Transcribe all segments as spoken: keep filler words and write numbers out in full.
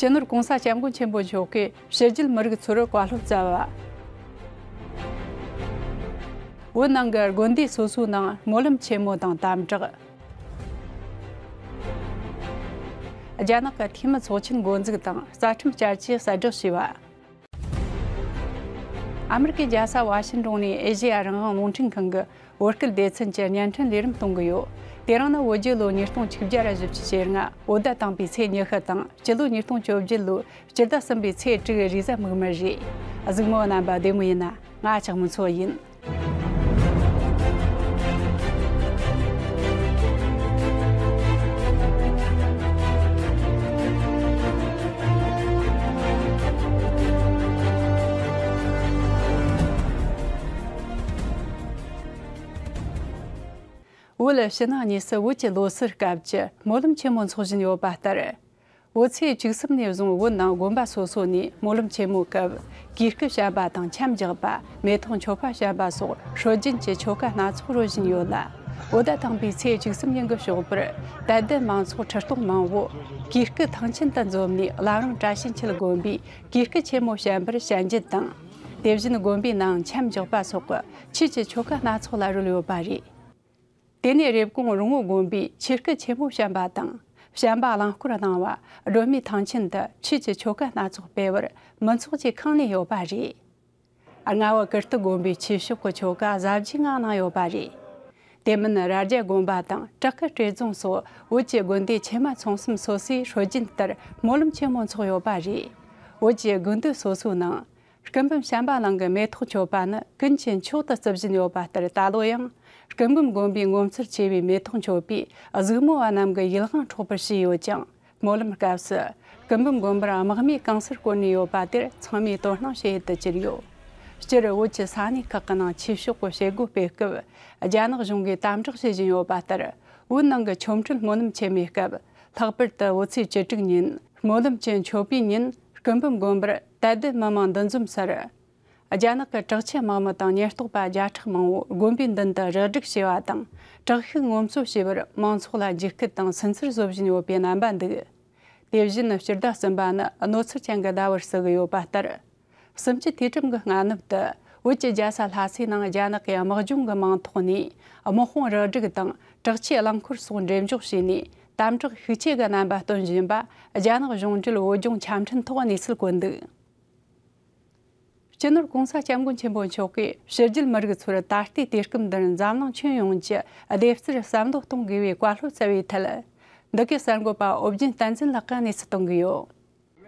སྤྱི་ནོར་༸གོང་ས་༸སྐྱབས་མགོན་ཆེན་པོ་མཆོག་གིས་ཕྱི་རྒྱལ་མི་རིགས་ཚོར་བཀའ་སློབ་སྩལ་བ། བོད་ནང་གི་དགོན་སྡེ་སོ་སོའི་ནང་སྨོན་ལམ་ཆེན་མོ་དང་དམ་དྲག་རྒྱ་ནག་གི་འཐུས་མི་ཚོགས་ཆེན་འགོ་འཛུགས་དང་རྩ་ཁྲིམས་བསྐྱར་བཅོས་གསལ་བསྒྲགས་བྱས་པ། ཨ་མི་རི་ཀའི་རྒྱལ་ས་ཝ་ཤིན་ཏོན་ནས་ཨེ་ཤེ་ཡ་རང་དབང་རླུང་འཕྲིན་ཁང་གི་བོད་སྐད་སྡེ་ཚན་གྱི་བརྙན་འཕྲིན་ལས་རིམ་གཏོང་གི་ཡོད། དེ་རིང་ནི་བོད་རྒྱལ་ལོ་ཉིས་སྟོང་ཆིག་བརྒྱ་ར་བཞི་བཅུ་ཞེ་ལྔ། བོད་ཟླ་དང་པོའི་ཚེས་ཉི་ཤུ་དང་སྤྱི་ལོ་ཉིས་སྟོང་བཅོ་བརྒྱད་ལོའི་སྤྱི་ཟླ་གསུམ་པའི་ཚེས་དྲུག་རེས་གཟའ་མིག་དམར་རེད། གཟིགས་མོ་རྣམ་པ་བདེ་མོ་ཡིན་ན། ང་ལྕགས་མོ་མཚོ་ཡིན། བོད་ཕྱི་ནང་གཉིས་སུ་བོད་ཀྱི་ལོ་སར་སྐབས་ཀྱི་སྨོན་ལམ་ཆེན་མོ་འཚོགས་བཞིན་ཡོད་པ་ལྟར། བོད་ཚེས་བཅུ་གསུམ་ནས་བཟུང་བོད་ནང་དགོན་པ་སོ་སོ་ནས་སྨོན་ལམ་ཆེན་མོའི་སྐབས་གུས་སྐུ་བཤམས་པ་དང་འཆམ་རྒྱག་པ། མེ་ཏོག་མཆོད་པ་བཤམས་པ་སོགས་སྲོལ་རྒྱུན་གྱི་ཆོ་ག་སྣ་ཚོགས་རོལ་བཞིན་ཡོད་ལ། བོད་ཟླ་དང་པོའི་ཚེས་བཅུ་གསུམ་ཉིན་གྱི་ཞོགས་པར་དད་ལྡན་མང་ཚོགས་ཁྲི་སྟོང་མང་བོ་གུས་སྐུ་ཐང་ཆེན་དུ་འཛོམས་ནས་བླ་བྲང་བཀྲ་ཤིས་འཁྱིལ་དགོན་པའི་གུས་སྐུ་ཆེན་མོ་བཤམས་པར་བྱས་རྗེས་དང་། དེ་བཞིན་དགོན་པའི་ནང་འཆམ་འཇོག་པ་སོགས་ཀྱི་ཆོས་ཀྱི་ཆོ་ག་སྣ་ཚོགས་ལ་རོལ་ཡོད་པ་རེད། དེ་ནས་རེབ་གོང་རོང་བོ་དགོན་པའི་ཆོས་སྐུ་ཆེན་མོ་བཤམས་པ་དང་། བཤམས་པ་གླིང་སྐོར་གནང་བ། སྒྲོལ་མའི་ཐང་ཆེན་དུ་ཆོས་ཀྱི་ཆོ་ག་སྣ་ཚོགས་སྤེལ་བར་མི་ཚོགས་ཀྱིས་ཁེངས་ནས་ཡོད་པ་རེད། རྔ་བ་ཀིརྟི་དགོན་པའི་ཆོས་ཕྱོགས་ཀྱི་ཆོ་ག་གཟབ་རྒྱས་ངང་གནང་ཡོད་པ་རེད། དེ་མིན་རྭ་རྒྱ་དགོན་པ་དང་བྲག་དཀར་སྤྲེལ་རྫོང་སོགས་བོད་ཀྱི་དགོན་སྡེ་ཆེ་དམའ་ཚང་གསུམ་སོ་སོའི་སྲོལ་རྒྱུན་ལྟར་སྨོན་ལམ་ཆེན་མོ་འཚོགས་ཡོད་པ་རེད། བོད་ཀྱི་དགོན་སྡེ་སོ་སོའི་ནང་སྐུ་འབུམ་བཤམས་པ་གླིང་གི་མེ་ཏོག་མཆོད་པ་ནི་ཀུན་གྱིས་མཆོག་ཏུ་བརྩི་བཞིན་ཡོད་པ་ལྟར། ད་ལོ་ཡང་སྐུ་འབུམ་དགོན་པའི་ངོ་མཚར་ཆེ་བའི་མེ་ཏོག་མཆོད་པས་གཟིགས་མོ་བ་རྣམས་ཀྱི་ཡིད་དབང་འཕྲོག་པར་བྱས་ཡོད་ཅིང་། སྨོན་ལམ་སྐབས་སུ་སྐུ་འབུམ་དགོན་པར་དམག་མིས་གང་སར་བསྐོར་ནས་ཡོད་པ་དེར་ཚང་མས་དོ་སྣང་བྱེད་ཡུལ་དུ་གྱུར་ཡོད། སྤྱིར་བོད་ཀྱི་ས་གནས་ཁག་གི་ནང་ཆོས་ཕྱོགས་ཀྱི་བྱེད་སྒོ་སྤེལ་སྐབས་རྒྱ་ནག་གཞུང་གིས་དམ་དྲག་བྱེད་བཞིན་ཡོད་པ་ལྟར། བོད་ནང་གི་ཆོ་འཕྲུལ་སྨོན་ལམ་ཆེན་མོའི་སྐབས། ལྷག་པར་དུ་བོད་ཚེས་བཅུ་དྲུག་ཉིན་སྨོན་ལམ་གྱི་མཆོད་པའི་ཉིན། སྐུ་འབུམ་དགོན་པར་དད་ལྡན་མི་མང་འདུ་འཛོམས་སར། རྒྱ་ནག་གི་དྲག་ཆས་དམག་མི་དང་ཉེན་རྟོག་པ་བརྒྱ་ཕྲག་མང་བོ་དགོན་པའི་མདུན་དུ་རལ་གྲི་བྱས་པ་དང་དྲག་ཤུགས་ངོམ་སོ་བྱས་པར་མང་ཚོགས་ལ་འཇིགས་སྐུལ་དང་སུན་གཙེར་བཟོ་བཞིན་ཡོད་པའི་རྣམ་པ་འདུག། དེ་བཞིན་སྤྱི་ཟླ་གསུམ་པ་ནི་གནོད་འཚེ་ཅན་གྱི་ཟླ་བར་བརྩི་གི་ཡོད་པ་ལྟར། གསུམ་བཅུའི་དུས་དྲན་གྱི་སྔ་ནུབ་ཏུ་བོད་ཀྱི་རྒྱལ་ས་ལྷ་སའི་ནང་རྒྱ་ནག་གི་དམག་སྦྱོང་གི་མིང་ཐོག་ནས་དམག་དཔུང་རལ་གྲི་དང་དྲག་ཆས་རླངས་འཁོར་སོགས་འགྲེམས་འཇོག་བྱས་ནས་དམ་དྲག་ཤུགས་ཆེ་གི་རྣམ་པ་སྟོན་བཞིན་པ་རྒྱ་ནག་གཞུང་འབྲེལ་བོད་ལྗོངས་ཆ་འཕྲིན་ཐོག་གནས་ཚུལ་བཀོད་འདུག། སྤྱི་ནོར་༸གོང་ས་༸སྐྱབས་མགོན་ཆེན་པོ་མཆོག་གིས་ཕྱི་རྒྱལ་མི་རིགས་ཚོར་ད་ལྟའི་དུས་སྐབས་འདིར་འཛམ་གླིང་ཁྱོན་ཡོངས་ཀྱི་བདེ་རྩར་བསམ་བློ་གཏོང་དགོས་པའི་བཀའ་སློབ་སྩལ་བའི་ཐད། འདི་གའི་གསར་འགོད་པ་ཨོ་རྒྱན་བསྟན་འཛིན་ལགས་ཀྱིས་གནས་ཚུལ་གཏོང་གི་ཡོད།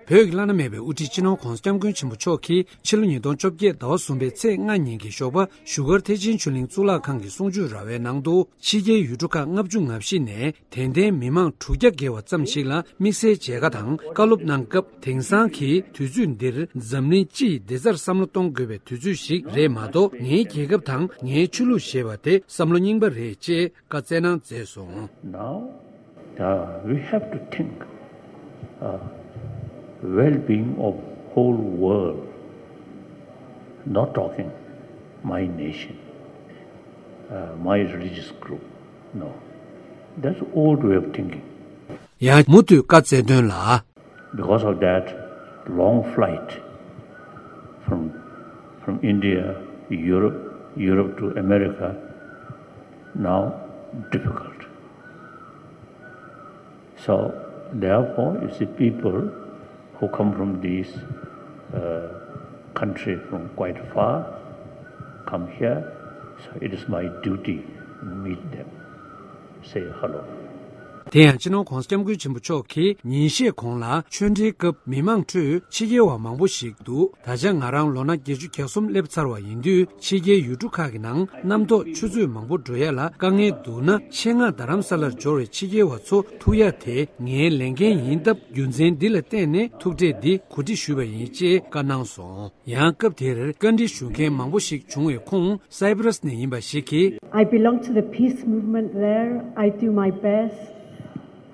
བོད་ཀྱི་བླ་ན་མེད་པའི་དབུ་ཁྲིད་སྤྱི་ནོར་༸གོང་ས་༸སྐྱབས་མགོན་ཆེན་པོ་མཆོག་གིས་ཕྱི་ལོ་ཉིས་སྟོང་བཅོ་བརྒྱད་ཟླ་བ་གསུམ་པའི་ཚེས་ལྔ་ཉིན་གྱི་ཞོགས་པ་བཞུགས་སྒར་ཐེག་ཆེན་ཆོས་གླིང་གཙུག་ལག་ཁང་གི་གསུང་ཆོས་ར་བའི་ནང་དུ་ཕྱི་རྒྱལ་ཡུལ་གྲུ་ཁག་ལྔ་བཅུ་ང་བཞི་ནས་དད་ལྡན་མི་མང་དྲུག་བརྒྱ་བརྒལ་བ་ཙམ་ཞིག་ལ་དམིགས་བསལ་མཇལ་ཁ་དང་བཀའ་སློབ་གནང་སྐབས། དེང་སང་གི་དུས་ཚོད་འདིར་འཛམ་གླིང་སྤྱི་ཡི་བདེ་རྩར་བསམ་བློ་གཏོང་དགོས་པའི་དུས་ཚོད་ཞིག་རེད་མ་གཏོགས། ངའི་རྒྱལ་ཁབ་དང་ངའི་ཆོས་ལུགས་ཞེས་པ་དེ་བསམ་བློ་རྙིང་པ་རེད་ཅེས་བཀའ་སྩལ་གནང་མཛད་སོང་། Now, uh, we have to think, uh, well-being of whole world, not talking my nation, uh, my religious group. No, that's old way of thinking. ཡང་མུ་མཐུད་བཀའ་སྩལ་དོན་ལ། Because of that long flight from, from India, Europe, Europe to America, now difficult. So, therefore, you see, people who come from these, uh, country from quite far come here, so it is my duty to meet them, say hello. དེ་ཡང་སྤྱི་ནོར་༸གོང་ས་༸སྐྱབས་མགོན་ཆེན་པོ་མཆོག་གིས་ཉིན་ཤས་གོང་ལ་ཆོས་འབྲེལ་སྐབས་མི་མང་ཁྲོད་ཕྱི་རྒྱལ་བ་མང་པོ་ཞིག་འདུག། ད་ཆ་ང་རང་ལོ་ན་བརྒྱད་ཅུ་གྱ་གསུམ་སླེབས་ཚར་བ་ཡིན་དུས། ཕྱི་རྒྱལ་ཡུལ་གྲུ་ཁག་གི་ནང་རྣམ་རྟོག་ཆུ་ཚོད་མང་པོ་འགྲོ་ཡ་ལ་དཀའ་ངལ་འདུག་ན། ཆེད་མངགས་རྡ་རམ་ས་ལར་འབྱོར་བའི་ཕྱི་རྒྱལ་བ་ཚོ་ཐུག་ཡ་དེ་ངའི་ལས་འགན་ཡིན་སྟབས། རྒྱུ་མཚན་འདི་ལ་བརྟེན་ནས་ཐུག་འཕྲད་འདི་གོ་སྒྲིག་ཞུས་པ་ཡིན་ཅེས་བཀའ་གནང་སོང་། ཡང་སྐབས་དེར་བཀའ་འདྲི་ཞུ་མཁན་མང་པོ་ཞིག་བྱུང་བའི་ཁོངས་སའི་པ་ར་སི་ནས་ཡིན་པ་ཞིག་གིས། I belong to the peace movement there. I do my best.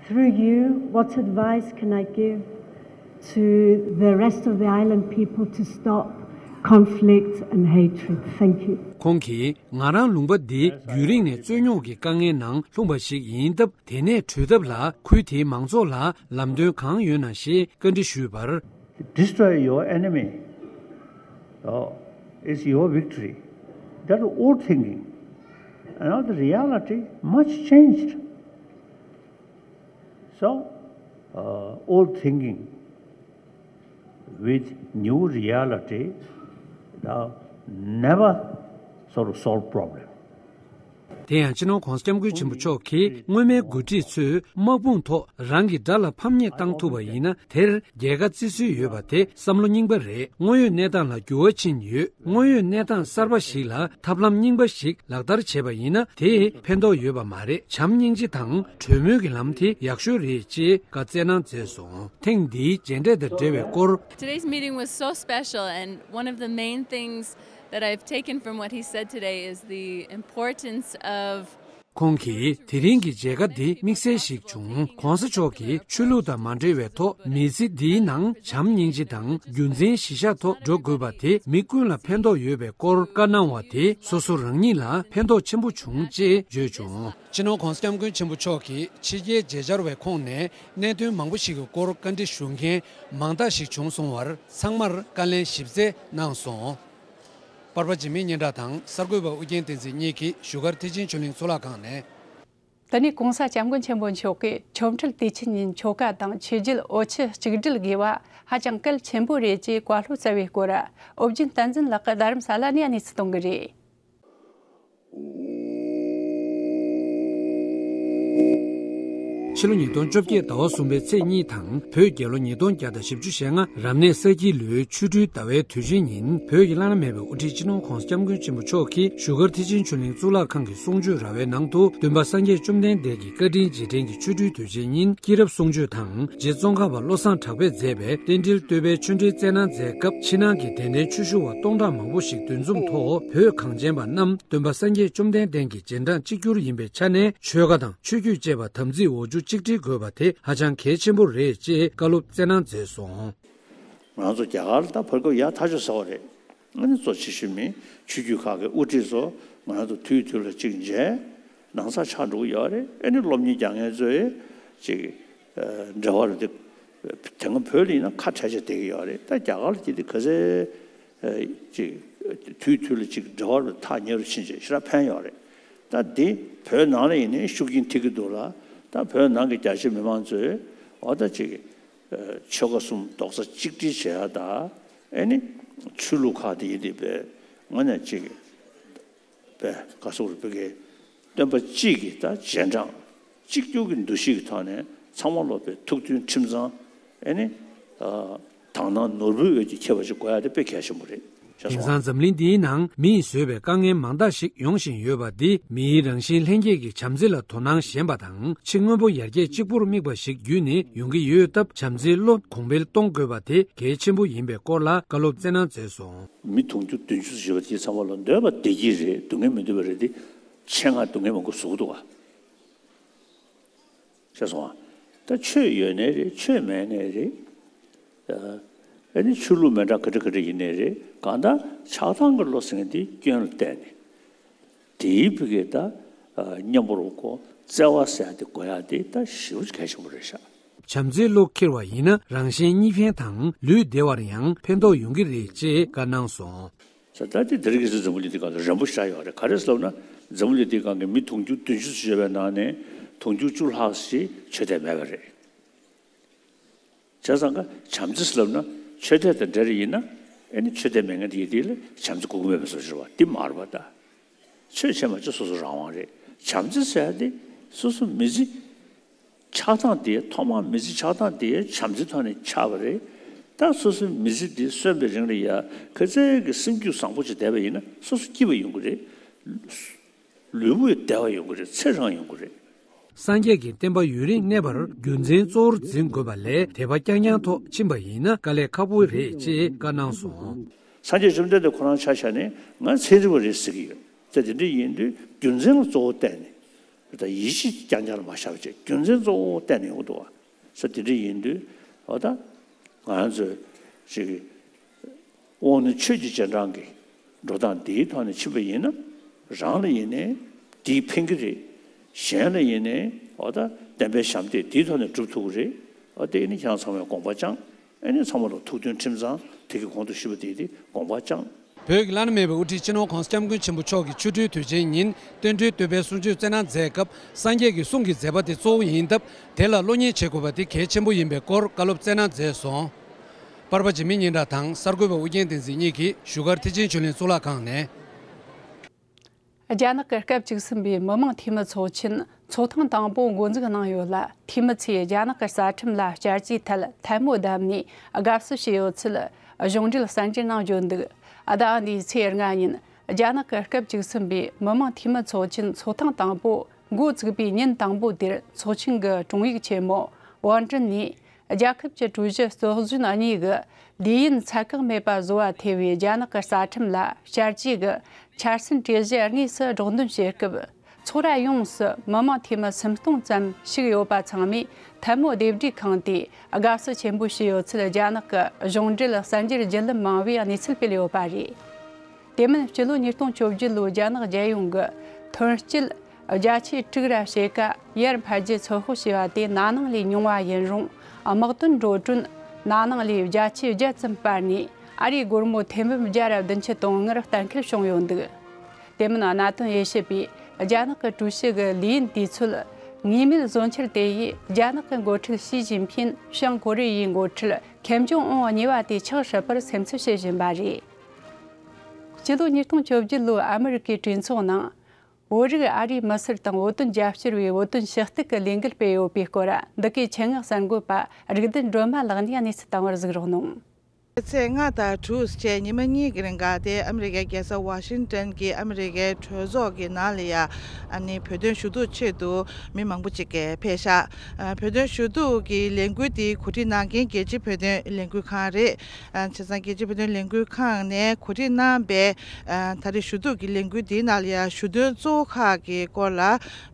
Through you, what advice can I give to the rest of the island people to stop conflicts and hatred. Thank you. ཁོང་གིས་ང་རང་ལུང་པ་འདི་རྒྱུན་རིང་ནས་རྩོད་རྙོག་གི་དཀའ་ངལ་ནང་ལྷུང་པ་ཞིག་ཡིན་སྟབས། དེ་ནས་གྲོལ་ཐབས་ལ་ཁུལ་དེའི་མང་ཚོགས་ལ་ལམ་སྟོན་གང་ཡོད་ན་ཞེས་བཀའ་འདྲི་ཞུས་པར། Destroy your enemy, uh, is your victory. That old thinking. And now the reality much changed. So, uh, old thinking with new reality, uh, never sort of solve problem. དེ་ཡང་སྤྱི་ནོར་༧གོང་ས་༧སྐྱབས་མགོན་ཆེན་པོ་མཆོག་གིས་སྔོན་མའི་འགོ་ཁྲིད་ཚོས་དམག་དཔུང་ཐོག་རང་གི་དགྲ་ལ་ཕམ་ཉེས་བཏང་ཐུབ་པ་ཡིན་ན། དེར་རྒྱལ་ཁ་བརྩི་སྲོལ་ཡོད་པ་དེ་བསམ་བློ་རྙིང་པ་རེད། དངོས་ཡོད་གནས་སྟངས་ལ་འགྱུར་བ་ཕྱིན་ཡོད། དངོས་ཡོད་གནས་སྟངས་གསར་པ་ཞིག་ལ་ཐབས་ལམ་རྙིང་པ་ཞིག་ལག་བསྟར་བྱས་པ་ཡིན་ན། དེས་ཕན་ཐོགས་ཡོད་པ་མ་རེད། བྱམས་སྙིང་རྗེ་དང་གྲོས་མོལ་གྱི་ལམ་དེ་ཡག་ཤོས་རེད་ཅེས་བཀའ་སྩལ་གནང་མཛད་སོང་། ཐེངས་འདིའི་མཇལ་འཕྲད་དང་འབྲེལ་བའི་སྐོར། Today's meeting was so special, and one of the main things that I've taken from what he said today is the importance of ཁོང་གིས་དེ་རིང་གི་མཇལ་ཁ་འདི་དམིགས་བསལ་ཞིག་བྱུང་། ༸གོང་ས་མཆོག་གིས་ཆོས་ལུགས་དང་མ་འབྲེལ་བའི་ཐོག་མི་ཚེ་འདིའི་ནང་བྱམས་སྙིང་རྗེ་དང་རྒྱུ་མཚན་གཞི་བཞག་ཐོག་འགྲོ་དགོས་པ་དེ་མི་ཀུན་ལ་ཕན་ཐོགས་ཡོད་པའི་སྐོར་བཀའ་གནང་བ་དེ་སོ་སོ་རང་ཉིད་ལ་ཕན་ཐོགས་ཆེན་པོ་བྱུང་ཅེས་བརྗོད་བྱུང་། སྤྱི་ནོར་༸གོང་ས་༸སྐྱབས་མགོན་ཆེན་པོ་མཆོག་གིས་ཕྱི་རྒྱལ་མཇལ་བཅར་བའི་ཁོངས་ནས་གནད་དོན་མང་པོ་ཞིག་གི་སྐོར་བཀའ་འདྲི་ཞུ་མཁན་མང་དག་ཞིག་བྱུང་སོང་བར། ཚང་མར་བཀའ་ལན་ཞིབ་བསྩལ་གནང་སོང་། པར་པ་འཇིགས་མེད་སྙན་གྲགས་དང་གསར་འགོད་པ་ཨུ་རྒྱན་བསྟན་འཛིན་གཉིས་ཀྱིས་བཞུགས་སྒར་མཐིལ་ཆེན་ཆོས་གླིང་གཙུག་ལག་ཁང་ནས། དེ་ནས་༸གོང་ས་༸སྐྱབས་མགོན་ཆེན་པོ་མཆོག་གིས་ཆོ་འཕྲུལ་དུས་ཆེན་ཉིན་ཆོ་ག་དང་ཆོས་བརྒྱུད་འོ་ཆུ་གཅིག་སྒྲིལ་དགོས་པ་ཧ་ཅང་གལ་ཆེན་པོ་རེད་ཅེས་བཀའ་སློབ་སྩལ་བའི་སྐོར། ཨོ་རྒྱན་བསྟན་འཛིན་ལགས་ཀྱིས་རྡ་རམ་ས་ལ་ནས་གནས་ཚུལ་གཏོང་གི་རེད། ཕྱི་ལོ་ཉིས་སྟོང་བཅོ་བརྒྱད་ཟླ་བ་གསུམ་པའི་ཚེས་གཉིས་དང་། བོད་རྒྱལ་ལོ་ཉིས་སྟོང་བརྒྱ་དང་བཞི་བཅུ་ཞེ་ལྔ་རབ་གནས་ས་ཁྱི་ལོའི་ཆོ་འཕྲུལ་ཟླ་བའི་དུས་ཆེན་ཉིན། བོད་ཀྱི་བླ་ན་མེད་པའི་དབུ་ཁྲིད་སྤྱི་ནོར་༸གོང་ས་༸སྐྱབས་མགོན་ཆེན་པོ་མཆོག་གིས་བཞུགས་སྒར་མཐིལ་ཆེན་ཆོས་གླིང་གཙུག་ལག་ཁང་གི་གསུང་ཆོས་ར་བའི་ནང་དུ། སྟོན་པ་སངས་རྒྱས་བཅོམ་ལྡན་འདས་ཀྱི་བཀའ་དྲིན་རྗེས་དྲན་གྱི་ཆོ་འཕྲུལ་དུས་ཆེན་ཉིན་སྐྱེས་རབས་གསུང་ཆོས་དང་། རྗེ་ཙོང་ཁ་པ་བློ་བཟང་གྲགས་པས་མཛད་པའི་རྟེན་འབྲེལ་བསྟོད་པའི་ཆོས་འབྲེལ་སྩལ་གནང་མཛད་སྐབས། ཕྱི་ནང་གི་དད་ལྡན་ཆོས་ཞུ་བ་སྟོང་ཕྲག་མང་པོ་ཞིག་འདུ་འཛོམས་ཐོག་བོད་གངས་ཅན་པ་རྣམས་སྟོན་པ་སངས་རྒྱས་བཅོམ་ལྡན་འདས་ཀྱི་རྗེས་འབྲང་གཅིག་གྱུར་ཡིན་པའི་ཆ་ནས། ཆོལ་ཁ་དང་ཆོས་བརྒྱུད་ཅེས་པ་དམ་ཚིག་འོ་ཆུ་གཅིག་སྒྲིལ་དགོས་པ་དེ་ཧ་ཅང་གལ་ཆེན་པོ་རེད་ཅེས་བཀའ་སློབ་སྩལ་གནང་མཛད་སོང་། ང་ཚོ་རྒྱ་གར་ལ་ད་བར་སྐབས་ཡག་ཐག་ཆོད་ཟེར་བ་རེད། ཨ་ནི་གཙོ་ཆེ་ཤོས་མི་ཆོས་བརྒྱུད་ཁག་གི་དབུ་ཁྲིད་ཚོ་ང་ཚོ་དུས་དུས་ལ་གཅིག་མཇལ། ནང་ཚགས་ཆགས་འགྲོ་གི་ཡོད་རེད། ཨ་ནི་སློབ་གཉེར་རྒྱག་མཁན་ཚོས་ཅིག་འབྲེལ་བ་རུ་དེ་དེ་སྔ་བོད་ལ་ཡིན་ན་ཁ་བྲལ་བྱས་བསྡད་ཀྱི་ཡོད་རེད། ད་རྒྱ་གར་ལ་དེ་དེ་ག་ཚད་ཅིག་དུས་དུས་ལ་ཅིག་འབྲེལ་བ་རུ་ཐག་ཉེ་རུ་ཕྱིན་བྱས་ཞེ་དྲག་ཕན་ཡོད་རེད། ད་འདི་བོད་ནང་ལ་ཡིན་ནའི་ཤུགས་རྐྱེན་ཐེབས་ཀྱི་འདུག་ལ། ད་བོད་ནང་གི་རྒྱ་ཆེ་མི་མང་ཚོས་འོ་ད་ཅིག་ཆོལ་ཁ་གསུམ་རྡོག་རྩ་གཅིག་སྒྲིལ་བྱེད་ཡ་ད། ཨེ་ནི་ཆོས་ལུགས་ཁག་དེ་ཡིན་དེ་བས་ངོས་ནས་ཅིག་བས་ག་སོག་རུ་བོད་ཀྱི་སྟོན་པ་གཅིག་གི་ད་རྗེས་འབྲང་གཅིག་གྱུར་གྱི་འདུ་ཤེས་ཀྱི་ཐོག་ནས་ཚང་མ་སློབ་པའི་ཐུགས་མཐུན་ཁྲིམས་གཙང་ཨེ་ནི་དག་སྣང་ནོར་བུའི་འོད་ཀྱིས་ཁྱབ་པ་ཞིག་དགོས་ཡ་དེ་དཔེ་གལ་ཆེན་པོ་རེད། ཤེས་སོང་། དེང་སང་འཛམ་གླིང་འདིའི་ནང་མིས་བཟོས་པའི་དཀའ་ངལ་མང་དག་ཞིག་ཡོང་བཞིན་ཡོད་པ་འདི་མིའི་རང་བཞིན་ལྷན་སྐྱེས་ཀྱི་བྱམས་བརྩེ་ལ་དོ་སྣང་ཞན་པ་དང་། ཕྱི་དངོས་པོ་ཡར་རྒྱས་གཅིག་པུར་དམིགས་པ་ཞིག་བརྒྱུད་ནས་ཡོང་གི་ཡོད་སྟབས། བྱམས་བརྩེའི་བློ་གོང་འཕེལ་གཏོང་དགོས་པ་དེ་གལ་ཆེན་པོ་ཡིན་པའི་སྐོར་ལ་བཀའ་སློབ་སྩལ་གནང་མཛད་སོང་། མི་དུང་ཕྱུར་བདུན་ཅུ་ཙམ་ཡོད་པ་དེ་ཚང་མ་ལ་འདོད་པ་བདེ་སྐྱིད་རེད། སྡུག་བསྔལ་མི་འདོད་པ་རེད་དེ། ཆེད་མངགས་སྡུག་བསྔལ་མང་པོ་བཟོ་གི་འདུག་ག། ཤེས་སོང་ཨ། ད་ཆོས་ཡོད་ནའི་རེད། ཆོས་མེད་ནའི་རེད། ཨ་ནི་ཆོས་ལུགས་མི་འདྲ་ག་འདྲ་ག་འདྲ་ཡིན་ནའི་རེད། གང་ལྟར་ཆགས་སྡང་གི་བློ་ཟེར་མཁན་དེ་སྐྱོན་ལ་བལྟས་ནས། དེའི་བུ་གས་ད་མཉམ་པོར་གོ་བརྩེ་བ་ཟེར་ཡ་དེ་དགོས་ཡ་དེ་ད་ཞེ་པོ་གལ་ཆེན་པོ་རེད་ཤག། བྱམས་བརྩེའི་བློ་འཁྱེར་བ་ཡིན་ན་རང་གཞན་གཉིས་ཕན་དང་ལུས་བདེ་བར་ཡང་ཕན་ཐོགས་ཡོང་གི་རེད་ཅེས་བཀའ་གནང་སོང་། ས་ད་དེ་དེ་རིང་གི་འཛམ་བུ་གླིང་འདི་སྒང་ལ་རན་པོ་ཞེ་དྲག་ཡོད་རེད། ག་རེ་ཟེར་ལབ་ན་འཛམ་བུ་གླིང་འདི་སྒང་གི་མི་དུང་ཕྱུར་བདུན་ཅུ་ཙམ་ཡོད་པའི་ནང་ནས་དུང་ཕྱུར་བཅུ་ལྷག་ཞིག་ཆོས་དད་མེད་པ་རེད། བྱས་ཙང་ཀ་བྱམས་བརྩེ་ཟེར་ལབ་ན་ཆོས་དད་དང་འབྲེལ་ཡིན་ན་ཨེ་ནི་ཆོས་དད་མེད་མཁན་དེ་ཡིན་དེ་ལ་བྱམས་བརྩེ་དགོས་ཀྱི་མེད་པའི་བཟོ་ཞིག་རེད་བ། འདི་མ་རེད་བ་ད། ཆོས་བྱས་མ་བྱས་སོ་སོ་རང་དབང་རེད། བྱམས་བརྩེ་ཟེར་ཡ་དེ་སོ་སོ་མི་ཚེ་ཆགས་སྡང་དེ་ཐོག་མར་མི་ཚེ་ཆགས་སྡང་དེ་བྱམས་བརྩེའི་ཐོག་ནས་ཆགས་པ་རེད། ད་སོ་སོའི་མི་ཚེ་འདི་གསོན་པའི་རིང་ལ་ཡ་ག་ཚད་ཀྱི་སེམས་རྒྱུད་བཟང་པོ་ཅིག་བསྡད་པ་ཡིན་ན་སོ་སོ་སྐྱིད་པ་ཡོང་གི་རེད། ལུས་པོ་བདེ་བ་ཡོང་གི་རེད། ཚེ་རིང་ཡོང་གི་རེད། སངས་རྒྱས་ཀྱི་བསྟན་པ་ཡུན་རིང་གནས་པར་རྒྱུ་མཚན་གཙོ་བོར་འཛིན་དགོས་པ་ལས་དད་པ་རྐྱང་རྐྱང་ཐོག་ཕྱིན་པ་ཡིན་ན་དཀའ་ལས་ཁག་པོ་རེད་ཅེས་བཀའ་གནང་སོང་། སངས་རྒྱས་བཅོམ་ལྡན་འདས་ཁོ་རང་ཆ་བཞག་ནས་ང་ཚན་རིག་པ་རེད་ཟེར་གྱི་ཡོད། ད་དེ་འདྲ་ཡིན་དུས་རྒྱུ་མཚན་ལ་གཙོ་བོ་བལྟས་ནས། ད་ཡིད་ཆེས་རྐྱང་རྐྱང་ལ་མ་བཞག་པ་བྱས་རྒྱུ་མཚན་གཙོ་བོ་བལྟས་ནས་ཡོང་གི་འདུག་བ། ས་དེ་འདྲ་ཡིན་དུས་འོ་ད་ང་ཚོས་ཅིག་ དབང་ནི་ཆོས་ཀྱི་རྗེས་འབྲང་གི་འགྲོ་སྟངས་འདིའི་ཐོག་ནས་ཕྱིན་པ་ཡིན་ན། རང་ལ་ཡིན་ནའི་འདིས་ཕན་གྱི་རེད། གཞན་ལ་ཡིན་ནའི་འོ་ད་བདེན་པའི་ཞབས་འདེགས་འདིའི་ཐོག་ནས་སྒྲུབ་ཐུབ་ཀྱི་རེད། འོ་དེ་ནི་ཁྱེད་རང་ཚང་མས་དགོངས་པ་བཅངས། ཨ་ནི་ཚང་མ་ལ་ཐུགས་མཐུན་ཁྲིམས་གཙང་། དེ་གི་གོང་དུ་ཞུས་པ་དེ་དེ་དགོངས་པ་བཅངས། བོད་ཀྱི་བླ་ན་མེད་པའི་དབུ་ཁྲིད་སྤྱི་ནོར་༸གོང་ས་༸སྐྱབས་མགོན་ཆེན་པོ་མཆོག་གི་ཆོ་འཕྲུལ་དུས་ཆེན་ཉིན་བསྟན་འགྲོའི་བསྟོད་པའི་གསུང་ཆོས་སྩལ་གནང་མཛད་སྐབས། སངས་རྒྱས་ཀྱི་གསུང་གི་མཛད་པ་དེ་གཙོ་བོ་ཡིན་སྟབས། དེ་ལ་བློ་ཉེས་བྱེད་དགོས་པ་དེ་གལ་ཆེན་པོ་ཡིན་པའི་སྐོར་བཀའ་སློབ་སྩལ་གནང་མཛད་སོང་། པར་པ་འཇིགས་མེད་སྙན་གྲགས་དང་གསར་འགོད་པ་ཨུ་རྒྱན་བསྟན་འཛིན་གཉིས་ཀྱིས་བཞུགས་སྒར་ཐེག་ཆེན་ཆོས་གླིང་གཙུག་ལག་ཁང་ནས། རྒྱ་ནག་གི་སྐབས་བཅུ་གསུམ་པའི་མི་དམངས་འཐུས་མི་ཚོགས་ཆེན་ཚོགས་ཐེངས་དང་པོ་འགོ་འཛུགས་གནང་ཡོད་ལ། འཐུས་མི་ཚོས་རྒྱ་ནག་གི་རྩ་ཁྲིམས་ལ་བསྐྱར་བཅོས་ཐད་ཐལ་མོ་བརྡབས་ནས་དགའ་བསུ་བྱས་ཡོད་ཚུལ་གཞུང་འབྲེལ་གསར་འགྱུར་ནང་བརྗོད་འདུག་ཟླ་བ་འདིའི་ཚེས་ལྔ་ཉིན་རྒྱ་ནག་གི་སྐབས་བཅུ་གསུམ་པའི་མི་དམངས་འཐུས་མི་ཚོགས་ཆེན་ཚོགས་ཐེངས་དང་པོ་འགོ་བཙུགས་པའི་ཉིན་དང་པོ་དེར། ཚོགས་ཆེན་གྱི་དྲུང་ཡིག་ཆེན་མོ་ཝང་ཀྲིན་ནས། རྒྱལ་ཁབ་ཀྱི་ཀྲུའུ་ཞི་གཙོ་གཞོན་གཉིས་ཀྱིས་ལས་ཡུན་ཚད་བཀག་མེད་པར་བཟོ་བ་ཐེ་བའི་རྒྱ་ནག་གི་རྩ་ཁྲིམས་ལ་བསྐྱར་བཅོས་ཀྱི་འཆར་ཟིན་གྲོས་གཞི་དངོས་སུ་བསྒྲགས་འདོན་བྱེད་སྐབས། ཚོགས་ར་ཡོངས་སུ་མི་དམངས་འཐུས་མི་སུམ་སྟོང་ཙམ་ཞུགས་ཡོད་པ་ཚང་མས་ཐལ་མོ་རྡེབ་སྒྲིག་བསྐངས་ཏེ་དགའ་བསུ་ཆེན་པོ་ཞུས་ཡོད་ཚུལ་རྒྱ་ནག་གི་གཞུང་འབྲེལ་གསར་འགྱུར་བརྒྱུད་ལམ་མང་བོས་གནས་ཚུལ་སྤེལ་ཡོད་པ་རེད། དེ་མིན་སྤྱི་ལོ་ཉིས་སྟོང་བཅོ་བརྒྱད་ལོའི་རྒྱ་ནག་རྒྱལ་ཡོངས་ཀྱི་ཐོན་སྐྱེད་བརྒྱ་ཆ་དྲུག་ར་ཕྱེད་ཀ་ཡར་འཕར་རྒྱས་ཚོད་དཔག་བྱས་པ་དེ་ན་ནིང་ལས་ཉུང་བ་ཡིན་རུང་། དམག་དོན་འགྲོ་གྲོན་ན་ནིང་ལས་བརྒྱ་ཆ་བརྒྱད་ཙམ་སྤར་ནས་ཨ་རིའི་སྒོར་མོ་ཐེར་འབུམ་བརྒྱ་ར་བདུན་ཅུ་དོན་ལྔར་གཏན་འཁེལ་བྱུང་ཡོད་འདུག་དེ་མིན་གནད་དོན་དབྱེ་ཞིབ་པས་རྒྱ་ནག་གི་ཀྲུའུ་ཞི་གི་ལས་ཡུན་དུས་ཚོད་ངེས་མེད་བཟོ་འཆར་དེ་ཡིས་རྒྱ་ནག་གི་འགོ་ཁྲིད་ཞི་ཅིན་ཕིན་བྱང་ཀོ་རི་ཡའི་འགོ་ཁྲིད་ཁེམ་ཇོང་ཨུན་གཉིས་པ་དེ་ཆགས་སྲིད་པར་སེམས་ཚོད་བྱེད་བཞིན་པ་རེད། སྤྱི་ལོ་ཉིས་སྟོང་བཅོ་བརྒྱད་ལོའི་ཨ་མི་རི་ཀའི་གྲོས་ཚོགས་ནང་བོད་རིགས་ཨ་རིའི་མི་སེར་དང་བོད་དོན་རྒྱབ་སྐྱོར་བའི་བོད་དོན་ཞུ་གཏུག་གི་ལས་འགུལ་སྤེལ་ཡོད་པའི་སྐོར་འདི་གའི་ཆེད་མངགས་གསར་འགོད་པ་རིག་ལྡན་སྒྲོལ་མ་ལགས་ནས་གནས་ཚུལ་བཏང་བར་གཟིགས་རོགས་གནང་། ཚེས་ལྔ་དང་དྲུག་བཅས་ཉི་མ་གཉིས་ཀྱི་རིང་ག་དེ་ཨ་མི་རི་ཀའི་རྒྱལ་ས་ཝ་ཤིང་ཏོན་གྱི་ཨ་མི་རི་ཀའི་གྲོས་ཚོགས་ཀྱི་ནང་ལ་ཡ་ཨ་ནི་བོད་དོན་ཞུ་གཏུག་ཆེད་དུ་མི་མང་པོ་ཅིག་གིས་ཕེབས་ཤག་ཨ་བོད་དོན་ཞུ་གཏུག་གི་ལས་འགུལ་དེ་གོ་སྒྲིག་གནང་མཁན་རྒྱལ་སྤྱིའི་བོད་དོན་ལས་འགུལ་ཁང་རེད། ཨ་བྱས་ཙང་རྒྱལ་སྤྱིའི་བོད་དོན་ལས་འགུལ་ཁང་ནས་གོ་སྒྲིག་གནང་པའི་ཨ་ད་རེས་ཞུ་གཏུག་གི་ལས་འགུལ་དེའི་ནང་ལ་ཡ་ཞུ་འདོན་གཙོ་བོ་ཁག་གི་སྐོར་ལ་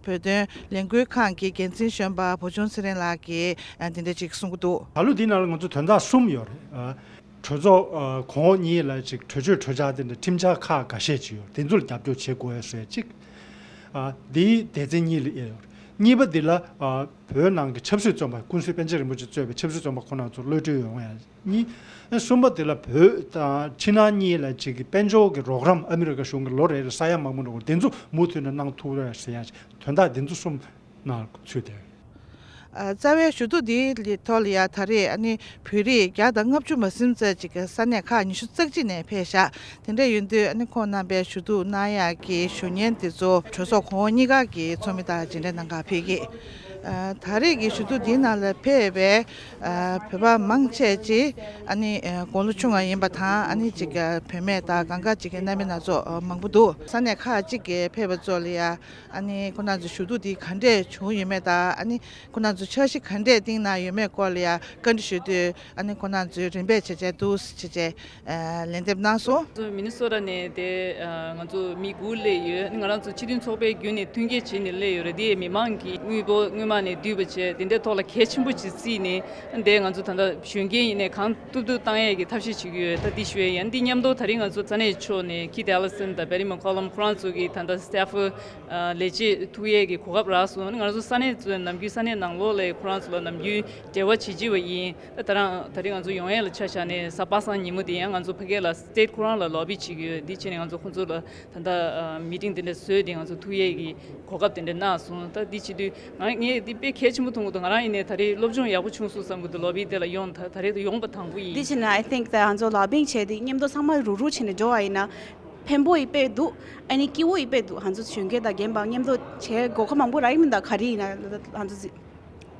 བོད་དོན་ལས་འགུལ་ཁང་གི་འགན་འཛིན་གཞོན་པ་བུ་ཆུང་ཚེ་རིང་ལགས་ཀྱིས་ཨ་འདི་འདྲ་ཅིག་གསུང་གི་འདུག་ད་ལོ་འདི་ནང་ལ་ང་ཚོ་དོན་དག་གསུམ་ཡོད་རེད། ཨ་གྲོས་ཚོགས་ཨ་གོང་འོག་གཉིས་ལ་ཅིག་གྲོས་ཆོད་གྲོས་འཆར་དེ་འདྲ་ཁྲིམས་འཆར་ཁག་འགའ་ཤས་ཅིག་ཡོད། དེ་ཚོ་ལ་རྒྱབ་སྐྱོར་བྱེད་དགོས་ཟེར་ཅིག་ཨ་འདིའི་སྡེ་ཚན་གཉིས་ལ་དབྱེ་ཡོད་རེད། གཉིས་པ་འདི་ལ་ཨ་བོད་ནང་གི་ཆབ་སྲིད་བཙོན་པ་ཀུན་གཟིགས་པཎ་ཆེན་རིན་པོ་ཆེ་གཙོས་པའི་ཆབ་སྲིད་བཙོན་པ་ཁོ་ན་ཚོ་གློད་གྲོལ་ཡོང་ཡ་གཉིས། གསུམ་པ་དེ་ལ་བོད་དང་ཕྱི་ནང་གཉིས་ལ་ཅིག་གི་དཔལ་འབྱོར་གྱི་རོགས་རམ་ཨ་མི་རི་ཀ་གཞུང་གིས་ལོ་རེ་རེ་ས་ཡ་མང་པོ་འགྲོ་གི་རེད། དེ་ཚོ་མུ་མཐུད་ནས་གནང་ཐུབ་རེད་ཟེར་ཡ་དོན་དག་འདི་ཚོ་གསུམ་ནང་ཚུད་དེ། ཨ་རྩ་བའི་ཞུ་གཏུག་འདིའི་ཐོག་ལ་ཡ་ད་རེས་ཨ་ནི་བོད་རིགས་བརྒྱ་དང་ལྔ་བཅུ་མ་ཟིན་ཙམ་ཅིག་གི་ས་གནས་ཁག་ཉི་ཤུ་རྩ་གཅིག་ནས་ཕེབས་ཤག་དེ་འདྲ་ཡིན་དུས་ཨ་ནི་ཁོང་རྣམ་པའི་ཞུ་གཏུག་གནང་ཡག་གི་ཞུ་སྙན་དེ་ཚོ་གྲོས་ཚོགས་གོང་འོག་གཉིས་ཀ་གི་ཚོགས་མི་དང་མཇལ་འཕྲད་གནང་གར་ཕེབས་ཀྱི། ཨ་ད་རེས་ཀྱི་ཞུ་གཏུག་འདིའི་ནང་ལ་ཕེབས་པའི་ཨ་བོད་པ་མང་ཆེ་ཅིག་ཨ་ནི་ཨ་དགུང་ལོ་ཆུང་བ་ཡིན་པ་དང་། ཨ་ནི་ཅིག་ཨ་བུད་མེད་དང་གང་ག་ཅིག་གི་རྣམ་པ་སྣ་ཚོགས་ཨ་མང་པོ་འདུག་ས་གནས་ཁག་ཅིག་གི་ཕེབས་པ་ཚོ་ལ་ཡ་ཨ་ནི་ཁོ་རང་ཚོ་ཞུ་གཏུག་འདི་ག་འདྲས་བྱུང་ཡོད་མེད་དང་། ཨ་ནི་ཁོ་རང་ཚོ་འཆར་གཞི་ག་འདྲས་བཏིང་གནང་ཡོད་མེད་སྐོར་ལ་ཡ་བཀའ་འདྲི་ཞུ་དུས། ཨ་ནི་ཁོ་རང་ཚོས་རིམ་པས་བྱས་བྱས་འདུག་བྱས་བྱས་ཨ་ལན་འདེབས་གནང་སོང་། ང་ཚོ་མི་ནི་སོ་ཊ་ནས་དེ་ཨ་ང་ཚོ་མི་དགུ་སླེབས་ཡོད། ང་རང་ཚོ་སྤྱི་མཐུན་ཚོགས་པའི་བརྒྱུད་ནས་མཐུན་རྐྱེན་བྱས་ནས་སླེབས་ཡོད་རེད། དེ་མི་མང་གིས་དངུལ་འབོར་སྔོན་མ་ནས་བསྡུས་པ་བྱས། དེ་འདྲའི་ཐོག་ལ་གལ་ཆེན་པོ་ཅིག་བརྩིས་ནས། དེ་ང་ཚོ་ད་ལྟ་གཞོན་སྐྱེས་ཡིན་ནའི་གང་ཐུབ་ཐུབ་བཏང་ཡས་ཀྱི་ཐབས་ཤེས་བྱེད་ཀྱི་ཡོད། ད་འདི་ཞུ་ཡས་ཡིན། འདི་མཉམ་དུ་ད་རིང་ང་ཚོ་ས་གནས་ཕྱོགས་ནས་Keith Ellison དང་Betty McCollum ཁོ་རང་ཚོ་གི་ད་ལྟ་སི་ཊེ་ཕི་ལས་བྱེད་ཐུག་ཡས་ཀྱི་གོ་སྐབས་རག་སོང་། ང་ཚོ་ས་གནས་ཚོ་ནམ་རྒྱུན་ས་གནས་ནང་ལོགས་ལ་ཁོ་རང་ཚོ་ལ་ནམ་རྒྱུན་འབྲེལ་བ་བྱེད་ཀྱི་ཡོད་པ་ཡིན། ད་ད་རང་ད་རིང་ང་ཚོ་ཡོང་ཡས་ལ་ཆ་བཞག་ནས་གཟའ་པ་སངས་ཉིན་མོ་དེ་ཡང་ང་ཚོ་ཕ་གི་ལ་སི་ཊེ་ཊི་ཁོ་རང་ལ་ལོ་བི་བྱེད་ཀྱི་ཡོད། འདི་བྱས་ནས་ང་ཚོ་ཁོང་ཚོ་ལ་ད་ལྟ་མི་ཊིང་དེ་འདྲ་བཟོས་ཏེ་ང་ཚོ་ཐུག་ཡས་ཀྱི་གོ་སྐབས་དེ་འདྲ་གནང་སོང་། ད་འདི་བྱེད་དུས་ང་ངས་འདི་དཔེ་གལ་ཆེན་པོ་མཐོང་གི་འདུག་ང་རང་ཡིན་ནའི་ད་རེས་སློབ་སྦྱོང་ཡག་པོ་བྱུང་སོང་བསམ་གི་འདུག་ལོ་བི་དེ་ལ་ཡོང་ད་ད་རེས་ཡོང་པ་དང་པོ་ཡིན། འདི་བྱས་ན་I think that ང་ཚོ་ལོ་བིང་བྱས་ཏེ་མཉམ་དུ་ཚང་མ་རུག་རུག་བྱས་ནས་འགྲོ་བ་ཡིན་ན་ཕན་པོ་ཡི་དཔེ་འདུག་ཨ་ནི་སྐྱིད་པོ་ཡི་དཔེ་འདུག་ང་ཚོ་གཞོན་སྐྱེས་དང་རྒན་པ་མཉམ་དུ་བྱས་དགོས་མཁོ་མང་པོ་རག་གི་མི་འདུག་ག་རེ་ཡིན་ན་ང་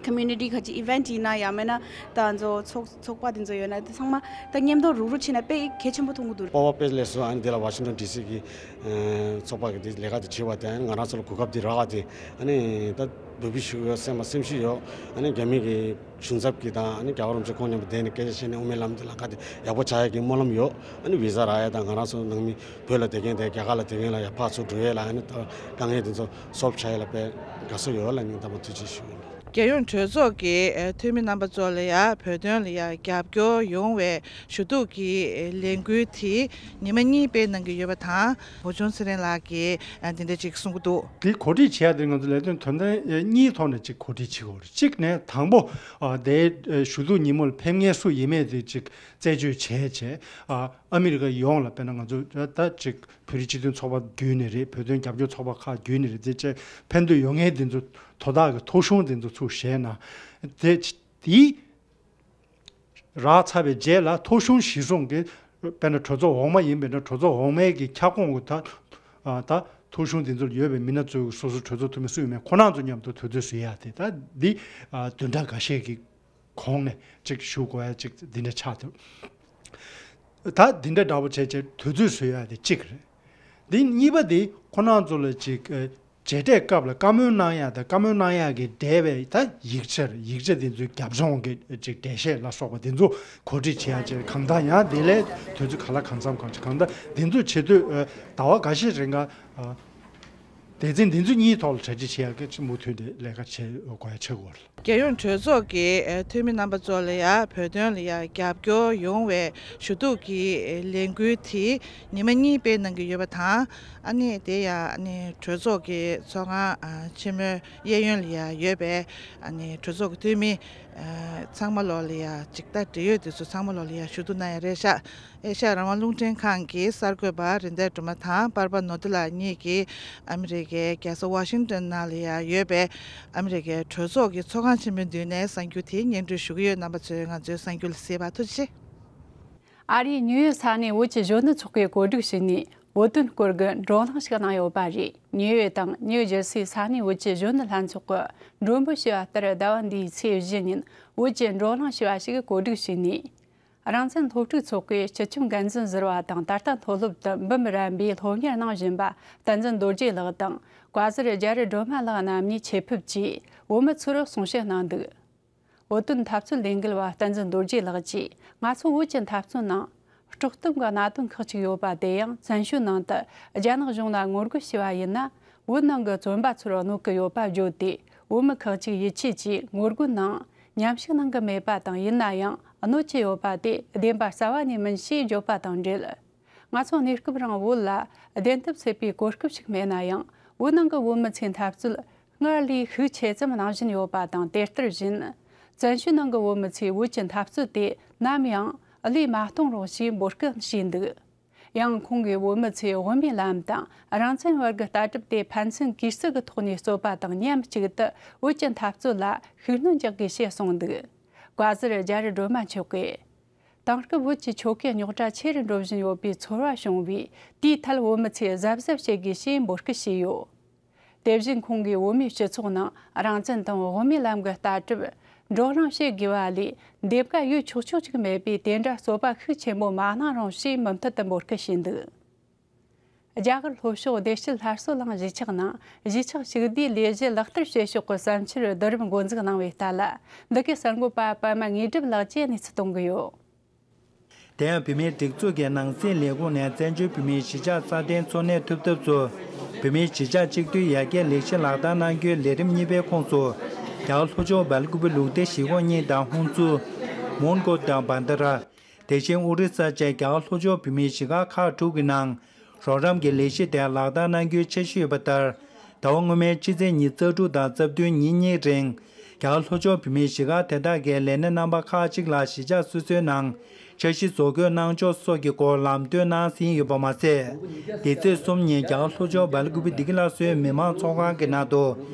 ཚོ་community ཁ་ཅིག་event ཡིན་ན་ཡང་མིན་ན་ད་ང་ཚོ་ཚོགས་ཚོགས་པ་དེ་ཚོ་ཡོད་ན་དེ་ཚང་མ་ད་མཉམ་དུ་རུག་རུག་བྱས་ན་དཔེ་གལ་ཆེན་པོ་མཐོང་གི་འདུག་པོ་པ་དཔེ་ལེགས་སོ། ཨ་ནི་དེ་ལ་ཝ་ཤིང་ཊོན་ཌི་སི་གི་ཚོགས་པ་གི་དེ་ལས་ཀ་དེ་བྱེད་པ་དེ་ཨ་ནི་ང་རང་ཚོ་ལ་གོ་སྐབས་དེ་རག་པ་དེ་ཨ་ནི་ད་འབོད་སྐུལ་ཞུ་ཡོད་སེམས་ལ་སེམས་ཤུགས་ཡོད། ཨ་ནི་རྒྱ་མི་གི་གཞུང་ཚབ་ཀྱི་དང་ཨ་ནི་རྒྱལ་བ་རིན་པོ་ཆེ་ཁོང་མཉམ་དུ་བསྡད་ནས་སྐད་ཆ་བཤད་ནས་དབུ་མའི་ལམ་དེ་ལམ་ཁ་དེ་ཡག་པོ་ཆགས་ཡག་གི་སྨོན་ལམ་ཡོད། ཨ་ནི་བི་ཟ་རག་ཡག་དང་ང་རང་ཚོ་ནང་མི་བོད་ལ་བསྡད་མཁན་དེ་རྒྱ་གར་ལ་བསྡད་མཁན་ལ་ཡག་ཕར་ཚུར་འགྲོ་ཡག་ལ་ཨ་ནི་ད་དཀའ་ངལ་དེ་ཚོ་སོལབ་བྱ་ཡག་ལ་དཔེ་དགའ་བསུ་ཡོད་ལ་སྙིང་ཐག་པ་ཐུགས་རྗེ་ཆེ་ཞུ་ཡིན། རྒྱལ་ཡོངས་གྲོས་ཚོགས་ཀྱི་འཐུས་མི་རྣམ་པ་ཚོ་ལ་ཡང་བོད་དོན་ལ་ཡང་རྒྱབ་སྐྱོར་ཡོང་བའི་ཞུ་གཏུག་གི་ལས་འགུལ་དེ་ཉི་མ་གཉིས་སྤེལ་གནང་གི་ཡོད་པ་དང་། བུ་ཆུང་ཚེ་རིང་ལགས་ཀྱིས་འདི་འདྲ་ཅིག་གསུང་གི་འདུག། དེ་གོ་སྒྲིག་བྱེད་ཡ་དེ་ང་ཚོ་ལས་དོན་དོན་ཚན་གཉིས་ཐོག་ནས་ཅིག་གོ་སྒྲིག་བྱེད་དགོས་རེད། གཅིག་ནས་དང་པོ་དེའི་ཞུ་གཏུག་ཉིན་མོ་ལ་ཕེབས་མཁན་སུ་ཡིན་མེད་དེ་ཅིག་རྩད་གཅོད་བྱས་བྱས། ཨ་མི་རི་ཀ་ཡོངས་ལ་དཔེར་ན་ང་ཚོ་ད་ཅིག་བོད་རིགས་སྤྱི་མཐུན་ཚོགས་པ་བརྒྱུད་ནས་རེད། བོད་དོན་རྒྱབ་སྐྱོར་ཚོགས་པ་ཁག་བརྒྱུད་ནས་རེད། དེ་བྱས་ཕན་ཐོགས་ཡོད་མཁན་དེ་ཚོ་དོ་བདག་གི་ཐོ་གཞུང་དེ་ཚོ་ཚུར་བཞེས་ན། དེ་དེའི་རག་ཚར་བའི་རྗེས་ལ་ཐོ་གཞུང་གཞིར་བཟུང་གི་དཔེར་ན་གྲོས་ཚོགས་འོག་མ་ཡིན་པས་ན་གྲོས་ཚོགས་འོག་མའི་གི་ཁྱབ་ཁོངས་ཀྱི་ད་ད་ཐོ་གཞུང་དེ་ཚོར་ཡོད་པའི་མི་སྣ་ཚོས་སོ་སོ་གྲོས་ཚོགས་འཐུས་མི་སུ་ཡིན་མིན་ཁོ་རང་ཚོ་མཉམ་དུ་དུས་ཚོད་བཟོ་ཡ་དེ་ད་འདི་བདུན་ཕྲག་འགའ་ཤས་ཀྱི་གོང་ནས་ཅིག་ཞུ་དགོས་ཡ་ཅིག་འདི་འདྲ་ཆགས་འདུག། ད་འདི་འདྲ་འདྲ་པོ་བྱས་བྱས་དུས་ཚོད་བཟོ་ཡ་དེ་གཅིག་རེད། འདི་གཉིས་པ་དེ་ཁོ་རང་ཚོ་ལ་ཅིག་ཨ་མཇལ་འཕྲད་སྐབས་ལ་བཀའ་མོལ་གནང་ཡ་དང་བཀའ་མོལ་གནང་ཡ་གི་འབྲེལ་བའི་ད་ཡིག་ཆར་ཡིག་ཆ་དེ་ཚོའི་རྒྱབ་ལྗོངས་ཀྱི་ཅིག་འགྲེལ་བཤད་ལ་སོགས་པ་དེ་ཚོ་གོ་སྒྲིག་བྱེད་ཡ་ཅིག་གང་ལྟར་ཡང་དེ་ལས་དུས་ཚོད་ག་ལ་གང་འཚམ་གང་ཅིག་གང་ལྟར་དེ་ཚོ་བྱེད་དུས་ཨ་ཟླ་བ་འགའ་ཤས་རིང་ག་ཨ། སྡེ་ཚན་འདི་ཚོ་གཉིས་ཐོག་ལ་གྲ་སྒྲིག་བྱེད་ཡག་གི་མུ་མཐུད་དེ་ལས་ཀ་བྱེད་དགོས་ཡ་ཆེ་བོར། རྒྱལ་ཡོངས་གྲོས་ཚོགས་ཀྱི་འཐུས་མི་རྣམ་པ་ཚོ་ལ་ཡང་བོད་དོན་ལ་ཡང་རྒྱབ་སྐྱོར་ཡོང་བའི་ཞུ་གཏུག་གི་ལས་འགུལ་དེ་ཉི་མ་གཉིས་སྤེལ་གནང་གི་ཡོད་པ་དང་། ཨ་ནི་དེ་ཡང་ཨ་ནི་གྲོས་ཚོགས་ཀྱི་ཚོགས་ཁང་ཆེན་མོའི་གཡས་གཡོན་ལ་ཡང་ཡོད་པའི་ཨ་ནི་གྲོས་ཚོགས་ཀྱི་འཐུས་མི་ཚང་མ་ལོག་ལ་ཡང་ཅིག་ད་འབྲེལ་ཡོད་དེ་ཚོ་ཚང་མ་ལོག་ལ་ཡང་ཞུ་གཏུག་གནང་ཡ་རེད་ཤག། ཨེ་ཤ་ཡ་རང་དབང་རླུང་འཕྲིན་ཁང་གི་གསར་འགོད་པ་རིན་ལྡན་སྒྲོལ་མ་དང་པར་པ་ནོར་བུ་ལགས་གཉིས་ཀྱིས་ཨ་མི་རི་ཀའི་རྒྱལ་ས་ཝ་ཤིང་ཏོན་ནང་ལ་ཡང་ཡོད་པའི་ཨ་མི་རི་ཀའི་གྲོས་ཚོགས་ཀྱི་ཚོགས་ཁང་ཆེན་མོའི་མདུན་ནས་གསར་འགྱུར་དེ་སྙན་སྒྲོན་ཞུ་གི་ཡོད། རྣམ་པ་ཚོས་ང་ཚོའི་གསར་འགྱུར་ལ་གཟིགས་པར་ཐུགས་རྗེ་ཆེ། ཨ་རིའི་ཉིའུ་ཡོག་ས་གནས་བོད་ཀྱི་གཞོན་ནུ་ཚོགས་པས་གོ་སྒྲིག་བྱས་ནས་བོད་དོན་སྐོར་གྱི་བགྲོ་གླེང་ཞིག་གནང་ཡོད་པ་རེད། ཉིའུ་ཡོག་དང་ཉིའུ་ཇར་སིའི་ས་གནས་བོད་ཀྱི་གཞོན་ནུ་ལྷན་ཚོགས་ཀྱི་མགྲོན་པོ་ཞུས་པ་ལྟར་ཟླ་བ་འདིའི་ཚེས་བཞི་ཉིན་བོད་ཀྱི་བགྲོ་གླེང་ཞུ་བ་ཞིག་གོ་སྒྲིག་བྱས་ནས། རང་བཙན་སློབ་ཕྲུག་ཚོགས་པའི་སྤྱི་ཁྱབ་འགན་འཛིན་ཟུར་པ་དང་ད་ལྟ་མཐོ་སློབ་ཏུ་འབུམ་རམས་པའི་སློབ་གཉེར་གནང་བཞིན་པ་བསྟན་འཛིན་རྡོ་རྗེ་ལགས་དང་བཀའ་ཟུར་རྒྱ་རི་སྒྲོལ་མ་ལགས་རྣམ་གཉིས་ཆེད་ཕེབས་ཀྱིས་བོད་མི་ཚོར་གསུང་བཤད་གནང་འདུག། བོད་དོན་འཐབ་རྩོད་ལས་འགུལ་བ་བསྟན་འཛིན་རྡོ་རྗེ་ལགས་ཀྱིས་ང་ཚོ་བོད་ཀྱི་འཐབ་རྩོད་ནང་། དཀྲོག་གཏམ་གྱི་གནད་དོན་ཁག་ཅིག་ཡོད་པ་དེ་ཡང་བཙན་བྱོལ་ནང་དུ་རྒྱ་ནག་གཞུང་ལ་ངོ་རྒོལ་བྱས་པ་ཡིན་ན། བོད་ནང་གི་བཙོན་པ་ཚོར་གནོད་ཀྱི་ཡོད་པ་བརྗོད་དེ། བོད་མི་ཁག་ཅིག་ཡིད་ཆེས་ཀྱིས་ངོ་རྒོལ་ནང་མཉམ་ཞུགས་གནང་གི་མེད་པ་དང་། ཡིན་ན་ཡང་གནོད་ཀྱི་ཡོད་པ་དེ་བདེན་པ་རྩ་བ་ནས་མིན་ཞེས་བརྗོད་པ་དང་འབྲེལ། ང་ཚོ་གནས་སྐབས་རིང་བོད་ལ་བདེན་མཐའ་གསལ་པའི་གོ་སྐབས་ཤིག་མེད་ན་ཡང་། བོད་ནང་གི་བོད་མི་ཚོས་འཐབ་རྩོད་སྔར་ལས་ཤུགས་ཆེ་ཙམ་གནང་བཞིན་ཡོད་པ་དང་། དེ་ལྟར་བཞིན། བཙན་བྱོལ་ནང་གི་བོད་མི་ཚོས་བོད་ཀྱི་འཐབ་རྩོད་དེ་ནམ་ཡང་བློས་མ་གཏོང་རོགས་ཞེས་འབོད་སྐུལ་བྱས་འདུག། ཡང་ཁོང་གིས་བོད་མི་ཚོས་དབུ་མའི་ལམ་དང་རང་བཙན་བར་གྱི་ལྟ་གྲུབ་དེ་ཕན་ཚུན་གུས་བརྩི་གི་ཐོག་ནས་རྩོད་པ་དང་། མཉམ་གཅིག་ཏུ་བོད་ཀྱི་འཐབ་རྩོད་ལ་ཤུགས་སྣོན་རྒྱག་དགོས་ཞེས་གསུངས་འདུག། བཀའ་ཟུར་རྒྱ་རི་སྒྲོལ་མ་མཆོག་གིས། དེང་སྐབས་བོད་ཀྱི་ཆོལ་ཁའི་རྙོག་དྲ་ཆེ་རུ་འགྲོ་བཞིན་ཡོད་པའི་ཚོར་བ་བྱུང་བས། དེའི་ཐད་བོད་མི་ཚོས་གཟབ་གཟབ་བྱེད་དགོས་ཞེས་འབོད་སྐུལ་བྱས་ཡོད། དེ་བཞིན་ཁོང་གིས་བོད་མིའི་སྤྱི་ཚོགས་ནང་རང་བཙན་དང་དབུ་མའི་ལམ་གྱི་ལྟ་གྲུབ་བགྲོ་གླེང་བྱེད་དགོས་པ་ལས། འདེབས་ཀ་ཡོད་ཆོག་ཆོག་ཅིག་མེད་པས། དེ་འདྲ་རྩོད་པ་ཤུགས་ཆེན་པོ་མ་གནང་རོགས་ཞེས་མུ་མཐུད་དུ་འབོད་སྐུལ་བྱས་འདུག། རྒྱ་གར་ལྷོ་ཕྱོགས་བདེ་སྐྱིད་སླར་གསོ་གླིང་གཞིས་ཆགས་ནང་གཞིས་ཆགས་ཞི་བདེའི་ལས་གཞི་ལག་བསྟར་བྱེད་ཕྱོགས་ཀྱི་བསམ་འཆར་བསྡུ་རུབ་འགོ་འཛུགས་གནང་བའི་ཐད་ལ། འདི་གའི་གསར་འགོད་པ་པད་མ་དངོས་གྲུབ་ལགས་ཀྱིས་གནས་ཚུལ་གཏོང་གི་ཡོད། དེ་ཡང་བོད་མིའི་སྒྲིག་འཛུགས་ཀྱི་ནང་སྲིད་ལས་ཁུངས་ནས་བཙན་བྱོལ་བོད་མིའི་གཞིས་ཆགས་སྲ་བརྟན་འཚོ་གནས་ཐུབ་ཐབས་སུ། བོད་མིའི་གཞིས་ཆགས་གཅིག་སྡུད་ཡར་རྒྱས་ལས་གཞི་ལག་བསྟར་གནང་རྒྱུའི་ལས་རིམ་གཉིས་པའི་ཁོངས་སུ། རྒྱ་གར་ལྷོ་ཕྱོགས་སྦེལ་ཀུ་པེ་ལུགས་བདེ་གཞིས་ཁོངས་གཉིས་དང་ཧུན་སུར། མོན་གྷོ་དང་བན་དྷ་ར། དེ་བཞིན་ཨོ་རི་ས་བཅས་རྒྱ་གར་ལྷོ་ཕྱོགས་བོད་མིའི་གཞིས་ཆགས་ཁག་དྲུག་གི་ནང་། རོགས་རམ་གྱི་ལས་གཞི་དེ་ལག་བསྟར་གནང་རྒྱུའི་འཆར་གཞི་ཡོད་པ་ལྟར། ཟླ་བ་སྔོན་མའི་ཕྱི་ཚེས་ཉི་ཤུ་རྩ་དྲུག་དང་རྩ་བདུན་ཉིན་གཉིས་རིང་། རྒྱ་གར་ལྷོ་ཕྱོགས་བོད་མིའི་གཞིས་ཆགས་དེ་དག་གི་ལས་སྣེ་རྣམ་པ་ཁག་ཅིག་ལ་གཞིས་ཆགས་སོ་སོའི་ནང་འཆར་གཞི་བཟོ་འགོད་གནང་ཕྱོགས་སོགས་ཀྱི་སྐོར་ལམ་སྟོན་གནང་ཟིན་ཡོད་པ་མ་ཟད། འདི་ཚེས་གསུམ་ཉིན་རྒྱ་གར་ལྷོ་ཕྱོགས་སྦེལ་ཀུ་པེ་བདེ་སྐྱིད་སླར་གསོའི་མི་མང་ཚོགས་ཁང་གི་ནང་དུ།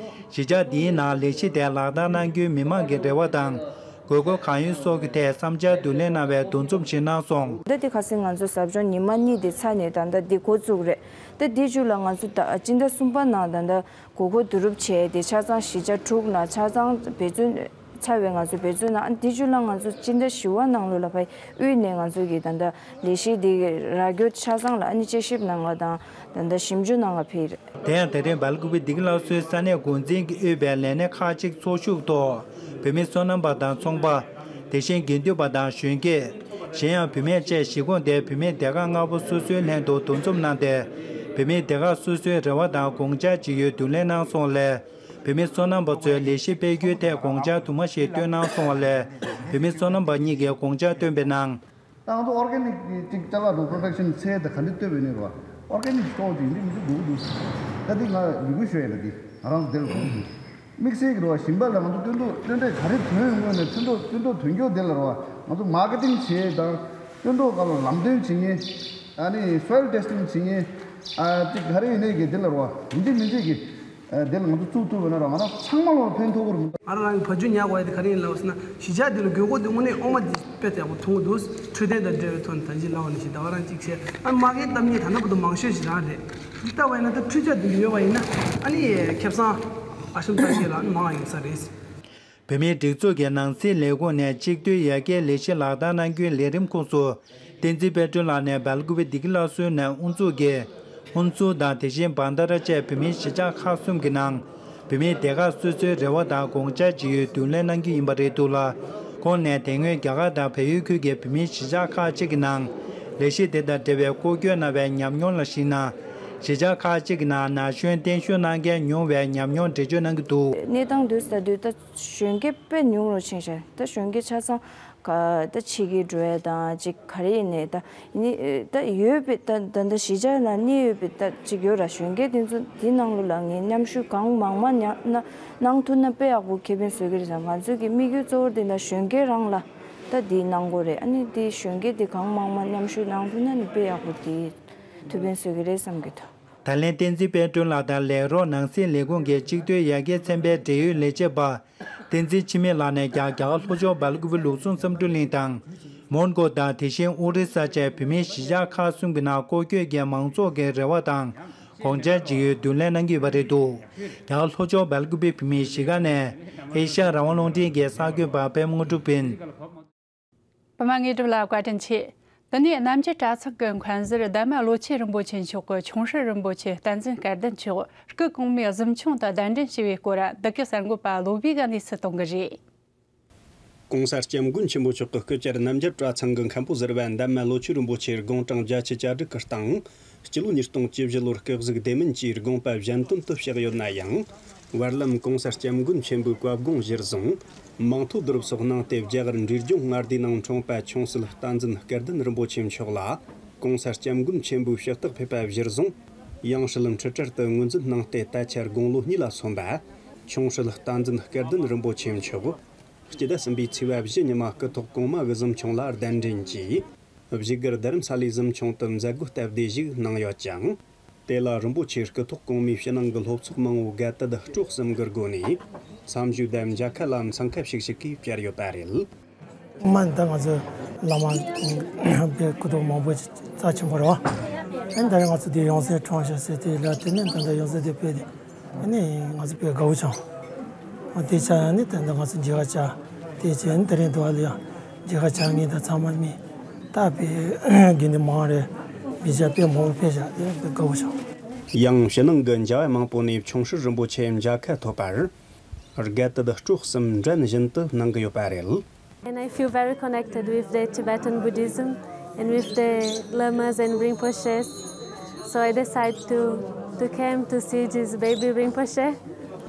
གཞིས་ཆགས་འདིའི་ནང་ལས་གཞི་དེ་ལག་བསྟར་གནང་རྒྱུའི་མི་མང་གི་རེ་བ་དང་། དགོས་མཁོ་གང་ཡོད་སོགས་ཀྱི་ཐད་བསམ་འཆར་བསྡུ་ལེན་གནང་བའི་འདུ་འཛོམས་ཤིག་གནང་སོང་། ད་ལྟ་དེ་ཁ་སང་ང་ཚོ་ཟབ་སྦྱོང་ཉི་མ་གཉིས་དེ་ཚར་ནས་ད་ལྟ་འདི་འགོ་བཙུགས་རེད། ད་འདི་མཇུག་ལ་ང་ཚོ་ད་སྤྱི་ཟླ་གསུམ་པ་ནང་ད་ལྟ་དགོས་མཁོ་བསྡུ་རུབ་བྱས་ཏེ་ཆ་ཚང་གཞིས་ཆགས་དྲུག་ནང་ཆ་ཚང་འབད་བརྩོན་ཚར་བའི་ང་ཚོ་འབད་བརྩོན་གནང་། ཨ་འདི་མཇུག་ལ་ང་ཚོ་སྤྱི་ཟླ་བཞི་པ་ནང་ལོགས་ལ་ཕར་དབུས་ནས་ང་ཚོ་གི་ད་ལྟ་ལས་གཞི་འདི་གི་ར་སྐྱོར་ཆ་ཚང་ལ་ཨ་ནི་དཔྱད་ཞིབ་གནང་ག་དང་ད་ལྟ་ཞིབ་འཇུག་གནང་ག་ཕེབས་རེད། དེ་ཡང་དེ་རིང་སྦེལ་ཀུ་པེ་བདེ་སྐྱིད་སླར་གསོའི་ས་གནས་འགོ་འཛིན་གྱིས་དབུས་པའི་ལས་སྣེ་ཁག་ཅིག་ཚོགས་ཞུགས་ཐོག་བོད་མི་སོ་ནམ་པ་དང་ཚོང་པ། དེ་བཞིན་དགེ་འདུན་པ་དང་གཞོན་སྐྱེས། གཞན་ཡང་བུད་མེད་བཅས་གཞིས་ཁོངས་དེའི་བུད་མེད་སྡེ་ཁག་ལྔ་པོ་སོ་སོའི་ལྷན་དུ་འདུ་འཛོམས་གནང་སྟེ། བུད་མེད་སྡེ་ཁག་སོ་སོའི་རེ་བ་དང་དགོངས་འཆར་ཇི་ཡོད་བསྡུ་ལེན་གནང་སོང་ལས། བོད་མི་སོ་ནམ་པ་ཚོའི་ལས་གཞི་སྤེལ་རྒྱུའི་ཐད་དགོངས་འཆར་དུ་མ་ཞིག་བཏོན་གནང་སོང་བ་ལས། བོད་མི་སོ་ནམ་པ་གཉིས་ཀྱིས་དགོངས་འཆར་བཏོན་པའི་ནང་། ད་ང་ཚོ་ཨོར་གེ་ནིག་གི་ཅིག་ཅ་ལག་འདུག་པྲོ་ཌག་ཤན་ཚད་དེ་ག་འདྲ་བཏོད་པ་ཡིན་ནའི་རེད་བ། ཨོར་གེ་ནིག་སི་ཊོར་ཅིག་ཡིན་དུས་མི་ཚེ་འགྲོ་གི་འདུག་ད་འདི་ང་ཡི་གུ་ཞུ་ཡ་ལ་འདི་ང་རང་ཚོ་དེ་ལ་དགོངས་འདུག་དམིགས་བསལ་གྱི་རེད་བ། ཞིང་པ་ལ་ང་ཚོ་སྟོན་ཐོག་སྟོན་འབྲས་ག་རེ་ཐོན་ཡོང་དགོས་ནས་ཐོན་ཐོག་སྟོན་ཐོག་ཐོན་སྐྱོར་དེ་ལ་རེད་བ། ང་ཚོ་མར་ཀེ་ཊིང་བྱེད་དང་སྟོན་ཐོག་སྒང་ལ་ལམ་སྟོན་བྱེད་མཁན། ཨ་ནི་སོའིལ་ཊེ་སི་ཊིང་བྱེད་མཁན། ཨ་ཅིག་ག་རེ་ཡིན་ནའི་གི་དེ་ལ་རེད་བ། ཡིན་གཅིག་མིན་གཅིག་གི་ཨ་དེ་ལ་ང་ཚོ་ཚུར་ཐུག་པ་ན་ར་ང་རང་ཚང་མ་ལ་ཕན་ཐོགས་ཀྱི་རེད་མི་འདུག་ང་རང་རང་གི་བ་ཕྱུགས་ཉར་དགོས་ཡ་དེ་ག་རེ་ཡིན་ལབ་ཟེར་ན། གཞིས་ཆགས་འདི་ལ་དགོས་མཁོ་དེ་དངོས་གནས་དབུ་མ་དེ་དཔེ་ཡག་པོ་མཐོང་གི་འདུག་འཕྲོད་བསྟེན་དང་འབྲེལ་བའི་ཐོག་ནས་ད་ཅི་ལབ་པ་ནང་བཞིན་ཟླ་བ་རང་གཅིག་བྱས། ཨ་མ་གིའི་གཏམ་ངན་ད་ལྟ་བར་དུ་མང་ཤོས་ཞིག་རང་རེད། འདི་ལྟ་བ་ཡིན་ན་ད་འཕྲུལ་ཆས་འདི་ཡོད་པ་ཡིན་ན་ཨ་ནི་ཁེ་བཟང་ཨ་ཤམ་ཚ་ཤེས་ལ་མང་ཡོང་ས་རེད། བོད་མིའི་སྒྲིག་འཛུགས་ཀྱི་ནང་སྲིད་ལས་ཁུངས་ནས་གཅིག་སྡུད་ཡར་རྒྱས་ལས་གཞི་ལག་བསྟར་གནང་རྒྱུའི་ལས་རིམ་ཁོངས་སུ། བསྟན་འཛིན་དཔལ་སྒྲོན་ལགས་ནས་སྦེལ་ཀུ་པེ་བདེ་སྐྱིད་སླར་གསོའི་ནང་དབུ་འཛུགས་ཀྱིས། ཧུན་སུར་དང་དེ་བཞིན་བྷན་དྷ་ར་བཅས་བོད་མིའི་གཞིས་ཆགས་ཁག་གསུམ་གྱི་ནང་། བོད་མིའི་སྡེ་ཁག་སོ་སོའི་རེ་བ་དང་དགོངས་འཆར་ཇི་ཡོད་བསྡུ་ལེན་གནང་རྒྱུ་ཡིན་པ་རེད་འདུག་ལ། ཁོང་ནས་དེ་སྔོན་རྒྱ་གར་དང་བལ་ཡུལ་ཁུལ་གྱི་བོད་མིའི་གཞིས་ཆགས་ཁག་ཅིག་གི་ནང་། ལས་གཞི་དེ་དང་འབྲེལ་བའི་སྐོར་སྐྱོད་གནང་བའི་ཉམས་མྱོང་ལ་གཞིགས་ན། གཞིས་ཆགས་ཁག་ཅིག་གི་ནང་ན་གཞོན་བརྟན་བཞུགས་གནང་མཁན་ཉུང་བའི་ཉམས་མྱོང་འགྲེལ་བརྗོད་གནང་གི་འདུག་གནས་སྟངས་དུས་ད་དུས་ད་གཞོན་སྐྱེས་དཔེ་ཉུང་རུ་ཕྱིན་ཤག་ད་གཞོན་སྐྱེས་ཆ་ཚང་ག་ད་ཕྱི་རྒྱལ་འགྲོ་ཡ་དང་ཅིག་ག་རེ་ཡིན་ནའི་ད་ནི་ད་ཡོད་པའི་ད་ད་ད་གཞིས་ཆགས་ནང་གནས་ཡོད་པའི་ད་ཅིག་ཡོད་ར། གཞོན་སྐྱེས་དེ་ཚོ་དེ་ནང་ལོགས་ལ་ངས་མཉམ་ཞུགས་གང་མང་མང་ཉ་ན་གནང་ཐུབ་ན་དཔེ་ཡག་པོ་ཁེ་ཕན་བཟོ་གི་རེད་བསམ། ང་ཚོས་ཀྱི་དམིགས་ཡུལ་གཙོ་བོ་དེ་ད་གཞོན་སྐྱེས་རང་ལ་ད་དེ་གནང་དགོས་རེད། ཨ་ནི་དེ་གཞོན་སྐྱེས་དེ་གང་མང་མང་མཉམ་ཞུགས་གནང་ཐུབ་ན་ནི་དཔེ་ཡག་པོ་དེ་ཐུགས་ཕན་གསོས་ཀྱི་རེད་བསམ་གྱི་འདུག་ད་ལན་བསྟན་འཛིན་དཔལ་སྒྲོན་ལགས་དང་ལས་རོགས་ནང་སྲིད་ལས་ཁུངས་ཀྱི་གཅིག་སྡུད་ཡར་རྒྱས་ཚན་པའི་འབྲེལ་ཡོད་ལས་བྱེད་པ་བསྟན་འཛིན་འཆི་མེད་ལགས་ནས་ཀྱང་རྒྱ་གར་ལྷོ་ཕྱོགས་སྦེལ་ཀུ་པེ་ལུགས་ཟུང་བསམ་འགྲུབ་གླིང་དང་། མོན་གྷོ་དང་དེ་བཞིན་ཨོ་རི་ས་བཅས་བོད་མིའི་གཞིས་ཆགས་ཁག་གསུམ་གྱི་ནང་སྐོར་སྐྱོད་ཀྱིས་མང་ཚོགས་ཀྱི་རེ་བ་དང་དགོངས་འཆར་ཇི་ཡོད་བསྡུ་ལེན་གནང་གི་ཡོད་པ་རེད་འདུག་རྒྱ་གར་ལྷོ་ཕྱོགས་སྦེལ་ཀུ་པེ་བོད་མིའི་གཞིས་ཀ་ནས་ཨེ་ཤ་ཡ་རང་དབང་རླུང་འཕྲིན་གྱི་གསར་འགོད་པ་པད་མ་དངོས་གྲུབ་ཡིན། པདྨ་དངོས་གྲུབ་ལགས་བཀའ་དྲིན་ཆེ། དེ་ནས་རྣམ་རྒྱལ་གྲྭ་ཚང་གི་མཁན་ཟུར་ལྡན་མ་བློ་ཆོས་རིན་པོ་ཆེ་མཆོག་གིས་ཆུང་ཧྲི་རིན་པོ་ཆེ་བསྟན་འཛིན་སྐལ་ལྡན་མཆོག་སྐུ་གོང་མའི་གཟིམ་ཆུང་དུ་གདན་འདྲེན་ཞུས་པའི་སྐོར་འདི་གའི་གསར་འགོད་པ་བློ་བྷེ་གིས་གནས་ཚུལ་གཏོང་གི་རེད། ྋགོང་ས་ྋསྐྱབས་མགོན་ཆེན་པོ་མཆོག་གི་སྐུ་བཅར་རྣམ་རྒྱལ་གྲྭ་ཚང་གི་མཁན་པོ་ཟུར་པ་ལྡན་མ་བློ་ཆོས་རིན་པོ་ཆེ་དགུང་གྲངས་བརྒྱད་ཅུ་གྱ་དྲུག་གི་སྟེང་། སྤྱི་ལོ་ཉིས་སྟོང་བཅུ་བཞི་ལོར་སྐུ་གཟུགས་བདེ་མིན་གྱིས་དགོངས་པ་གཞན་དོན་དུ་གཤེགས་ཡོད་ན་ཡང་། བར་ལམ་ྋགོང་ས་ྋསྐྱབས་མགོན་ཆེན་པོའི་བཀའ་དགོངས་གཞིར་བཟུང་། མིང་ཐོ་བསྡུ་རུབ་སོགས་གནང་སྟེ། རྒྱ་གར་འབྲས་ལྗོངས་མངའ་སྡེའི་ནང་འཁྲུངས་པ་ཆུང་སྲིད་བསྟན་འཛིན་སྐལ་ལྡན་རིན་པོ་ཆེ་མཆོག་ལ་ྋགོང་ས་ྋསྐྱབས་མགོན་ཆེན་པོས་ཕྱག་རྟགས་ཕེབས་པ་གཞིར་བཟུང་། ཡང་སྲིད་འཁྲུལ་བྲལ་དུ་ངོས་འཛིན་གནང་སྟེ། ད་ཆ་དགུང་ལོ་གཉིས་ལ་སོན་པ་ཆུང་སྲིད་བསྟན་འཛིན་སྐལ་ལྡན་རིན་པོ་ཆེ་མཆོག་སྤྱི་ཟླ་གསུམ་པའི་ཚེས་པ་བཞི་ཉིན་མ་སྐུ་ཐོག་གོང་མ་གི་གཟིམ་ཆུང་ལ་གདན་འདྲེན་གྱིས། བཞུགས་སྒར་རྡ་རམ་ས་ལའི་གཟིམ་ཆུང་དུ་མཛད་སྒོ་སྟབས་བདེ་ཞིག་གནང་ཡོད་ཅིང་། དེ་ལ་རིན་པོ་ཆེའི་སྐུ་ཐོག་གོང་མའི་ཕྱི་ནང་གི་སློབ་ཚོགས་མང་བོ་རྒྱལ་དད་སྤྲོ་གསུམ་གྱི་སྒོ་ནས་མཚམས་བཞུགས་དང་མཇལ་ཁ་ལ་འཚང་ཁ་ཤིག་ཤིག་གིས་བཅར་ཡོད་པ་རེད། མ་ད་ང་ཚོ་བླ་མ་པའི་སྐུ་ཐོག་མང་པོ་རྩ་ཆེན་པོ་རེད་བ། ཨ་ནི་ད་རེས་ང་ཚོ་དེ་ཡང་སྲིད་འཁྲུངས་ཤག་ཟེར་དེ་ལ་དེ་ནས་ད་ལྟ་ཡང་སྲིད་དེ་ཕེབས་ཏེ། ཨ་ནི་ང་ཚོ་དཔེ་དགའ་བོ་བྱུང་། ཨ་དེ་ཆ་ཡང་ནི་ད་ལྟ་ང་ཚོ་མཇལ་ཁ་བཅར། དེ་བྱས་ནི་དེ་རིང་དུ་བ་ལ་ཡང་མཇལ་ཁ་བཅར་མཁན་དང་ཚང་མ་མི་ད་དཔེ་དགེ་འདུན་མང་རེད། མི་ཆ་དཔེ་མང་པོ་ཕེབས་ཤག་དེ་དཔེ་དགའ་བོ་བྱུང་། ཡང་ཕྱི་ནང་གི་མཇལ་བ་མང་པོ་ནས་ཆུང་ཧྲི་རིན་པོ་ཆེ་མཇལ་ཁ་ཐོབ་པར་རྒྱལ་དད་སྤྲོ་གསུམ་འགྲན་བཞིན་དུ་གནང་གི་ཡོད་པ་རེད། And I feel very connected with the Tibetan Buddhism and with the lamas and rinpoches. So I decide to, to came to see this baby Rinpoche.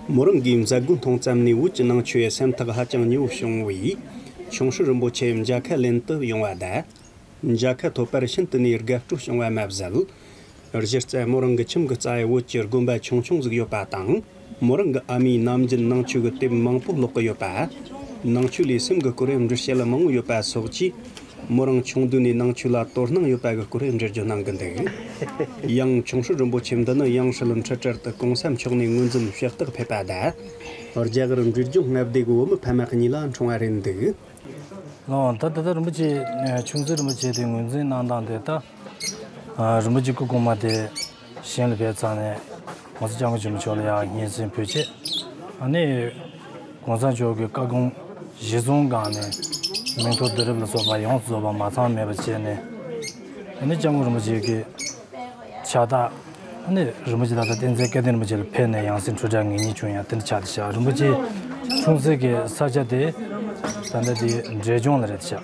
མོ་རང་གིས་མཛད་སྒོ་མཐོང་ཙམ་ནས་བོད་ཀྱི་ནང་ཆོས་སེམས་ཐག་ཧ་ཅང་ཉེ་བོ་བྱུང་བས། ཆུང་ཧྲི་རིན་པོ་ཆེ་མཇལ་ཁ་ལེན་དུ་ཡོང་བ་དང་། མཇལ་ཁ་ཐོབ་པར་ཤིན་ཏུ་ནས་དགའ་སྤྲོ་བྱུང་བ་མ་ཟད། གཞི་རྩ་མོ་རང་གི་ཁྱིམ་གྱི་རྩ་བའི་བོད་ཀྱི་དགོན་པ་ཆུང་ཆུང་ཟིག་ཡོད་པ་དང་། མོ་རང་གི་ཨ་མས་ནམ་རྒྱུན་ནང་ཆོས་ཀྱི་དེབ་མང་པོ་ཀློག་གི་ཡོད་པ། ནང་ཆོས་ལས་སེམས་ཀྱི་སྐོར་འགྲེལ་བཤད་མང་བོ་ཡོད་པ་སོགས་ཀྱིས། མོ་རང་ཆུང་དུས་ནས་ནང་ཆོས་ལ་དོ་སྣང་ཡོད་པ་གི་སྐོར་འགྲེལ་བརྗོད་གནང་གི་འདུག་ཡང་ཆུང་ཧྲི་རིན་པོ་ཆེ་འདི་ནི་ཡང་སྲིད་འཁྲུལ་བྲལ་དུ་གོང་ས་མཆོག་ནས་ངོས་འཛིན་ཕྱག་རྟགས་ཕེབས་པ་དང་། རྒྱ་གར་འབྲས་ལྗོངས་མངའ་སྡེ་གི་བོད་མི་ཕ་མ་གཉིས་ལ་འཁྲུངས་པ་རེད་འདུག་ལགས་འོང་། ད་ད་ལྟ་རིན་པོ་ཆེ་ཆུང་སྲིད་རིན་པོ་ཆེ་དེ་ངོས་འཛིན་གནང་སྟངས་དེ་ད་རིན་པོ་ཆེ་སྐུ་གོང་མ་དེ་གཞན་ལ་ཕེབས་ཚར་ནས་ང་ཚོ་སྐྱབས་མགོན་ཆེན་པོ་མཆོག་ལ་ཡང་སྙན་སེང་ཕུལ་བྱས། ཨ་ནི་གོང་ས་མཆོག་གི་བཀའ་དགོངས་གཞི་བཟུང་སྒང་ནས་མིང་ཐོ་བསྡུ་རུབ་ལ་སོགས་པ་ཡོངས་སུ་རྫོགས་པ་མ་ཚང་མེད་པ་བྱས་ནས། ཨ་ནི་སྐྱབས་མགོན་རིན་པོ་ཆེ་གི་ཕྱག་རྟགས། ཨ་ནི་རིན་པོ་ཆེ་ད་ལྟ་བསྟན་འཛིན་སྐལ་ལྡན་རིན་པོ་ཆེ་ལ་ཕེབས་ནས་ཡང་སྲིད་འཁྲུལ་བྲལ་ངེས་རྙེད་བྱུང་ཡང་དེ་འདྲ་ཆགས་བསྡད་ཤག་རིན་པོ་ཆེ་འཁྲུངས་སའི་གི་ས་ཆ་དེ་ད་ལྟ་དེ་འབྲས་ལྗོངས་ལ་རེད་ཤག་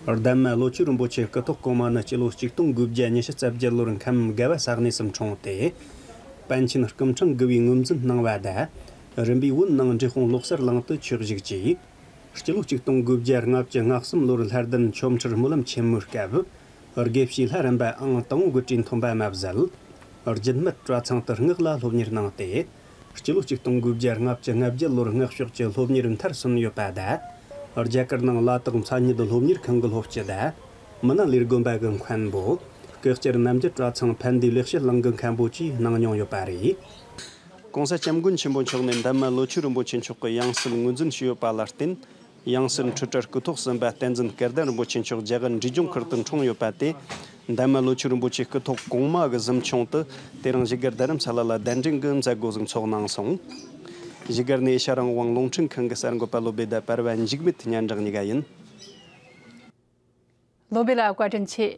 ལྡན་མ་བློ་ཆོས་རིན་པོ་ཆེ་སྐུ་ཐོག་གོང་མ་ནི་སྤྱི་ལོ་ཆིག་སྟོང་དགུ་བརྒྱ་ཉི་ཤུ་རྩ་བརྒྱད་ལོར་ཁམས་དགའ་བ་ས་གནས་སུ་འཁྲུངས་ཏེ། པཎ་ཆེན་སྐུ་ཕྲེང་དགུ་བའི་ངོས་འཛིན་གནང་བ་དང་། རིམ་པས་བོད་ནང་འབྲས་སྤུངས་བློ་གསར་གླིང་དུ་ཆོས་བཞུགས་ཀྱིས། སྤྱི་ལོ་ཆིག་སྟོང་དགུ་བརྒྱ་ལྔ་བཅུ་ང་གསུམ་ལོར་ལྷ་ལྡན་ཆོ་འཕྲུལ་སྨོན་ལམ་ཆེན་མོའི་སྐབས། དགེ་བཤེས་ལྷ་རམས་པ་ཨང་དང་པོ་དགུ་གྲས་མཐོན་པ་མ་ཟད། རྒྱུད་སྨད་གྲྭ་ཚང་དུ་སྔགས་ལ་སློབ་གཉེར་གནང་སྟེ། སྤྱི་ལོ་ཆིག་སྟོང་དགུ་བརྒྱ་ལྔ་བཅུ་ང་བརྒྱད་ལོར་སྔགས་ཕྱོགས་ཀྱི་སློབ་གཉེར་མཐར་སོན་ཡོད་པ་དང་། རྒྱ་གར་ནང་ལ་དྭགས་མཚན་ཉིད་སློབ་གཉེར་ཁང་གི་སློབ་སྤྱི་དང་། མི་ནག་ལས་དགོན་པ་གི་མཁན་པོ། སྐུ་བཅར་རྣམ་རྒྱལ་གྲྭ་ཚང་ཕན་བདེའི་ལེགས་བཤད་གླིང་གི་མཁན་པོ་བཅས་གནང་མྱོང་ཡོད་པ་རེད། ྋགོང་ས་ྋསྐྱབས་མགོན་ཆེན་པོ་མཆོག་ནས་འདན་མ་ལོ་ཆུ་རིན་པོ་ཆེ་མཆོག་གི་ཡང་སྲིད་ངོས་འཛིན་ཞུས་ཡོད་པ་ལ་བརྟེན། ཡང་སྲིད་འཕྲུལ་དྲ་སྐུ་ཐོག་གསུམ་པ་བསྟན་འཛིན་སྐལ་ལྡན་རིན་པོ་ཆེ་མཆོག་རྒྱ་གར་འབྲས་ལྗོངས་ཁུལ་དུ་འཁྲུངས་ཡོད་པ་དེ། འདན་མ་ལོ་ཆུ་རིན་པོ་ཆེ་སྐུ་ཐོག་གོང་མ་གི་གཟིམ་ཆུང་དུ། དེ་རིང་བཞུགས་སྒར་རྡ་རམ་ས་ལ་ལ་གདན་འདྲེན་གྱི་མཛད་སྒོ་ཟིག་འཚོགས་གནང་སོང་། བཞུགས་སྒར་ནས་ཨེ་ཤ་རང་དབང་རླུང་འཕྲིན་ཁང་གི་གསར་འགོད་པ་བློ་བདེ་དང་པར་བ་འཇིགས་མེད་སྙན་གྲགས་གཉིས་ཀ་ཡིན། ལོ་སྦེ་ལ་བཀའ་དྲིན་ཆེ།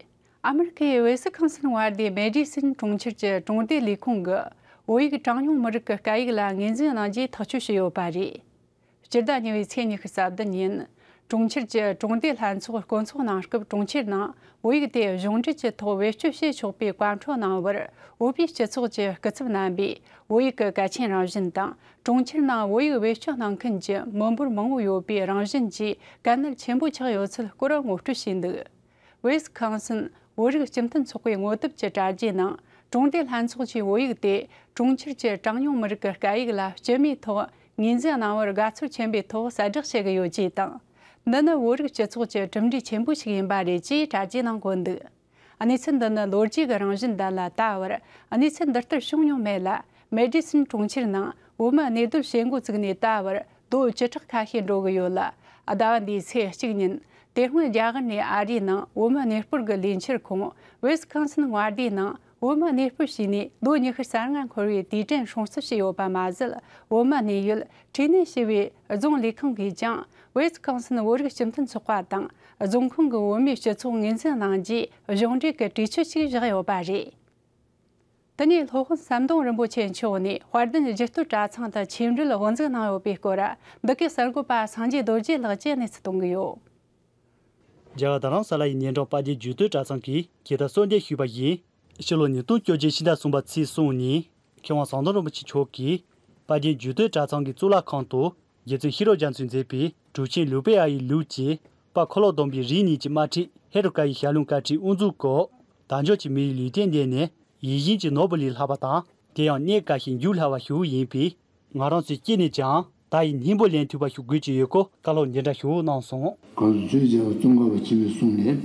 ཨ་མི་རི་ཀའི་ཝེ་སི་ཁང་སིན་མངའ་སྡེའི་མེ་ཌི་སིན་གྲོང་ཁྱེར་གྱི་གྲོང་སྡེ་ལས་ཁུངས་ཀྱིས་བོད་ཡིག་གྲངས་ཉུང་མི་རིགས་ཀྱི་སྐད་ཡིག་ལ་ངོས་འཛིན་གནང་རྒྱུའི་ཐག་གཅོད་བྱས་ཡོད་པ་རེད། སྤྱི་ཟླ་གཉིས་པའི་ཚེས་ཉི་ཤུ་རྩ་བདུན་ཉིན། གྲོང་ཁྱེར་གྱི་གྲོང་སྡེ་ལྷན་ཚོགས་སྐོང་ཚོགས་གནང་སྐབས། གྲོང་ཁྱེར་ནང་བོད་ཡིག་དེ་གཞུང་འབྲེལ་གྱི་ཐོག་བེད་སྤྱོད་བྱེད་ཆོག་པའི་བཀའ་འཁྲོལ་གནང་བར། བོད་པའི་སྤྱི་ཚོགས་ཀྱི་སྐུ་ཚབ་རྣམ་པས་བོད་ཡིག་གི་གལ་ཆེན་རང་བཞིན་དང་། གྲོང་ཁྱེར་ནང་བོད་ཡིག་བེད་སྤྱོད་གནང་མཁན་གྱི་མི་འབོར་མང་བོ་ཡོད་པའི་རང་བཞིན་བཅས་གལ་གནད་ཆེན་པོ་ཆགས་ཡོད་ཚུལ་སྐོར་ངོ་སྤྲོད་བྱས་འདུག། ཝེ་སི་ཁང་སིན་བོད་རིགས་སྤྱི་མཐུན་ཚོགས་པའི་ངོ་དེབ་ཀྱི་དྲ་རྒྱའི་ནང་། གྲོང་སྡེ་ལྷན་ཚོགས་ཀྱིས་བོད་ཡིག་དེ་གྲོང་ཁྱེར་གྱི་གྲངས་ཉུང་མི་རིགས་ཀྱི་སྐད་ཡིག་ལ་སྤྱི་མོས་ཐོག་ངོས་འཛིན་གནང་བར་དགའ་ཚོར་ཆེན་པོའི་ཐོག་གསལ་བསྒྲགས་བྱེད་ཀྱི་ཡོད་ཅེས་དང་། འདི་ནི་བོད་རིགས་སྤྱི་ཚོགས་ཀྱི་གྲུབ་འབྲས་ཆེན་པོ་ཞིག་ཡིན་པ་རེད་ཅེས་དྲ་རྒྱའི་ནང་བཀོད་འདུག། གནས་ཚུལ་འདི་ནི་ལོ་རྒྱུས་ཀྱི་རང་བཞིན་ལྡན་ལ་ད་བར་གནས་ཚུལ་འདི་ལྟར་བྱུང་མྱོང་མེད་ལ། མེ་ཌི་སིན་གྲོང་ཁྱེར་ནང་བོད་མི་གནས་སྡོད་བྱེད་འགོ་བཙུགས་ནས་ད་བར་ལོ་བཅུ་ཕྲག་ཁ་ཤས་འགྲོ་གི་ཡོད་ལ། ཟླ་བ་འདིའི་ཚེས་གཅིག་ཉིན། དེ་སྔོན་རྒྱ་གར་ནས་ཨ་རིའི་ནང་བོད་མི་གནས་སྤོར་གྱི་ལས་འཆར་ཁོངས་ཝེ་སི་ཁང་སིན་མངའ་སྡེའི་ནང་བོད་མི་གནས་སྤོར་བྱས་ནས་ལོ་ཉི་ཤུ་རྩ་ལྔ་འཁོར་བའི་དུས་དྲན་སྲུང་བརྩི་བྱས་ཡོད་པ་མ་ཟད། བོད་མི་གནས་ཡུལ་ཁྲི་ནས་ཞི་བའི་རྫོང་ལས་ཁང་གིས་ཀྱང་ཝེ་སི་ཁང་སིན་བོད་རིགས་སྤྱི་མཐུན་ཚོགས་པ་དང་རྫོང་ཁོངས་ཀྱི་བོད་མིའི་སྤྱི་ཚོགས་ངོས་འཛིན་གནང་རྒྱུའི་གཞུང་འབྲེལ་གྱི་གྲོས་ཆོད་ཅིག་བཞག་ཡོད་པ་རེད། དེ་ནས་སློབ་དཔོན་ཟམ་གདོང་རིན་པོ་ཆེ་མཆོག་ནས་དཔལ་ལྡན་རྒྱུད་སྟོད་གྲྭ་ཚང་དུ་ཆོས་འབྲེལ་དབུ་འཛུགས་གནང་ཡོད་པའི་སྐོར། འདི་གའི་གསར་འགོད་པ་སངས་རྒྱས་རྡོ་རྗེ་ལགས་ཀྱིས་གནས་ཚུལ་གཏོང་གི་ཡོད། རྒྱ་གར་རྡ་རམ་ས་ལ་ཡི་ཉེ་འགྲམ་དཔལ་ལྡན་རྒྱུད་སྟོད་གྲྭ་ཚང་གིས་གྱེས་རྟ་གསོལ་འདེབས་ཞུས་པ་ཡིན། ཕྱི་ལོ་ཉིས་སྟོང་བཅོ་བརྒྱད་ཕྱི་ཟླ་གསུམ་པ་ཚེས་གསུམ་ཉིན། མཁས་དབང་ཟམ་གདོང་རིན་པོ་ཆེ་མཆོག་གིས་དཔལ་ལྡན་རྒྱུད་སྟོད་གྲྭ་ཚང་གི་གཙུག་ལག་ཁང་དུ། རྗེ་བཙུན་ཤེས་རབ་རྒྱ་མཚོས་མཛད་པའི་གྲུབ་ཆེན་ལུགས་པའི་ཨ་ཡི་ལུགས་ཀྱི་དཔལ་འཁོར་ལོ་སྡོམ་པའི་རིགས་གཉིས་ཀྱི་དམར་ཁྲིད་ཧེ་རུ་ཀ་ཡི་ཞལ་ལུང་བཀའ་ཁྲིད་དབུ་འཛུགས་སྐོར། དལ་འབྱོར་གྱི་མི་ཡི་ལུས་རྟེན་འདི་ནི་ཡིད་བཞིན་གྱི་ནོར་བུ་ལས་ལྷག་པ་དང་། དེ་ཡང་གནས་བཀའ་བཞིན་འཇུག་སླ་བ་ཞིག་ཡིན་པས། ང་རང་ཚོས་ཅི་ནས་ཀྱང་ད་ཡི་སྙིང་པོ་ལེན་ཐུབ་པ་ཞིག་དགོས་ཀྱི་ཡོད་སྐོར་བཀའ་སློབ་འདི་འདྲ་ཞིག་གནང་སོང་། གང་ཟག་ཚུལ་བྱ་བ་ཙོང་ཁ་པ་ཆེན་པོས་གསུངས་ནས།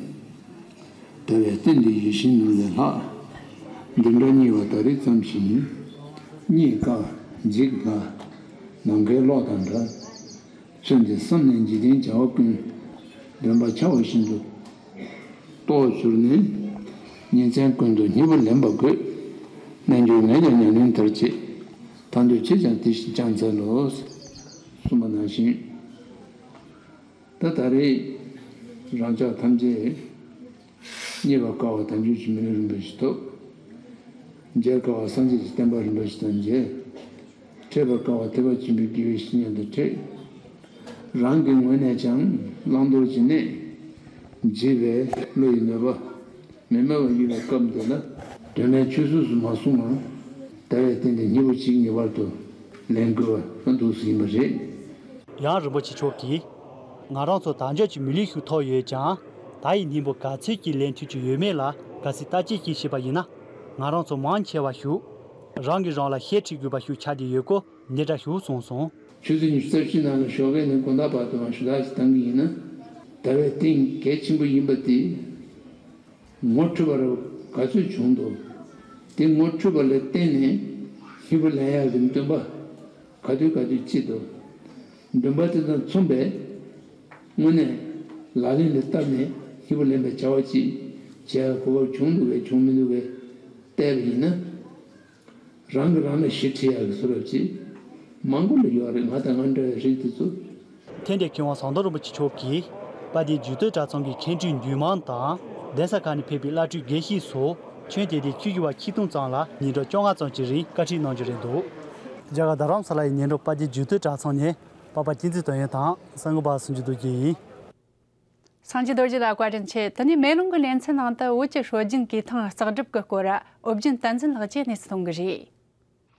ད་བའི་རྟེན་འདི་ཡིད་བཞིན་ནོར་ལས་ལྷག། འདི་འདྲ་རྙེད་པ་ད་རེས་ཙམ་ཞིག་ཡིན། རྙེད་དཀའ་འཇིག་སླ། ནམ་མཁའི་གློག་དང་འདྲ། ཚུལ་འདི་བསམ་ནས་འཇིག་རྟེན་བྱ་བ་ཀུན། འདོད་པ་འཆའ་བ་བཞིན་དུ་རྟོགས་གྱུར་ནས། ཉིན་མཚན་ཀུན་ཏུ་སྙིང་པོ་ལེན་པ་དགོས། རྣལ་འབྱོར་ངས་ཀྱང་ཉམས་ལེན་མཐར་བྱེད། ཐར་འདོད་ཁྱེད་ཀྱང་དེ་བཞིན་བསྐྱང་འཚལ་ལོ། གསུངས་པ་ནང་བཞིན། ད་ད་རེས་རང་ཅག་ཐམས་ཅད་རྙེད་པར་དཀའ་བ་དལ་འབྱོར་གྱི་མི་ལུས་རིན་པོ་ཆེ་ཐོབ། མཇལ་དཀའ་བ་སངས་རྒྱས་ཀྱི་བསྟན་པ་རིན་པོ་ཆེ་དང་མཇལ། འཕྲད་པར་དཀའ་བ་ཐེག་པ་ཆེན་པོའི་དགེ་བའི་བཤེས་གཉེན་དང་འཕྲད། རང་གི་ངོས་ནས་ཀྱང་བླང་དོར་གྱི་གནས། འཇིགས་པའི་བློ་ཡི་གནོད་པ། མི་སྨྲ་བ་ཡིན་པའི་སྐབས་འདི་ལ། དོན་མེད་ཆོས་སོ་སོ་མ་གསུངས་པར། ད་བའི་རྟེན་འདི་སྙིང་པོ་གཅིག་ངེས་པར་དུ་ལེན་དགོས་པ་འདུག་སེ་ཡིན་པ་རེད། ཡང་རིན་པོ་ཆེ་མཆོག་གིས། ང་རང་ཚོ་དལ་འབྱོར་གྱི་མི་ལུས་ཤིག་ཐོབ་ཡོད་ཀྱང་། ད་ཡི་སྙིང་པོ་ག་ཚོད་ཀྱིས་ལེན་ཐུབ་ཀྱི་ཡོད་མེད་ལ་གལ་སྲིད་བརྟག་དཔྱད་ཅིག་བྱས་པ་ཡིན་ན། ང་རང་ཚོ་མང་ཆེ་བ་ཞིག་རང་གིས་རང་ལ་ཤེད་ཁྲིད་དགོས་པ་ཞིག་ཆགས་བསྡད་ཡོད་སྐོར་འདི་འདྲ་ཞིག་གསུངས་སོང་། ཆུ་ཚོད་ཉི་ཤུ་རྩ་བཞི་ནང་ལ་ཞོགས་ཀས་ནས་དགོང་དག་བར་དུའང་ཞུ་དག་ཅིག་བཏང་གི་ཡིན་ན། ད་བའི་རྟེན་གལ་ཆེན་པོ་ཡིན་པ་དེ། ངོ་འཕྲོད་པ་རབ་ག་ཚོད་བྱུང་འདུག། དེ་ངོ་འཕྲོད་པ་ལ་བརྟེན་ནས་སྙིང་པོ་ལེན་ཡག་གི་འདུན་པ་ག་དུས་ག་དུས་སྐྱེས་འདུག། འདུན་པ་དེ་དང་མཚུངས་པའི་དངོས་གནས་ལག་ལེན་ལ་བསྟར་ནས་སྙིང་པོ་ལེན་པའི་བྱ་བ་ཅིག་བྱེད་ཡག་གོ་སྐབས་བྱུང་འདུག་གས་བྱུང་མི་འདུག་གས་བལྟས་པ་ཡིན་ན། རང་གིས་རང་ལ་ཞེ་ཁྲེལ་ཡག་གི་བཟོ་འདྲ་ཅིག་མང་པོ་ལ་ཡོད་རེད། ང་དང་ང་འདྲ་བའི་རིགས་དེ་ཚོ། དེ་འདྲའི་མཁས་དབང་ཟམ་གདོང་རིན་པོ་ཆེ་མཆོག་གིས་དཔལ་ལྡན་རྒྱུད་སྟོད་གྲྭ་ཚང་གི་མཁན་སྤྲུལ་འདུས་མང་དང་གདན་ས་ཁག་ནས་ཕེབས་པའི་བླ་སྤྲུལ་དགེ་བཤེས་སོགས་ཁྱོན་བསྡོམས་ཏེ་ཆོས་ཞུ་བ་ཆིག་སྟོང་ཙམ་ལ་ཉིན་གྲངས་བཅོ་ལྔ་ཙམ་གྱི་རིང་བཀའ་ཁྲིད་གནང་རྒྱུ་རེད་འདུག། རྒྱ་གར་རྡ་རམ་ས་ལ་ཡི་ཉེ་འགྲམ་དཔལ་ལྡན་རྒྱུད་སྟོད་གྲྭ་ཚང་ནས་པ་པ་ཅིན་ཙི་དོན་ཡོད་དང་གསར་འགོད་པ་སུམ་ཅུ་རྡོ་རྗེ་ཡིན། སངས་རྒྱས་རྡོ་རྗེ་ལ་བཀའ་དྲིན་ཆེ། དེ་ནས་མེ་ལོང་གི་ལེ་ཚན་ནང་དུ་བོད་ཀྱི་སྲོལ་རྒྱུན་གོས་ཐང་ལྕགས་སྒྲུབ་ཀྱི་སྐོར་ཨོ་རྒྱན་བསྟན་འཛིན་ལགས་ཀྱིས་གནས་ཚུལ་གཏོང་གི་རེད།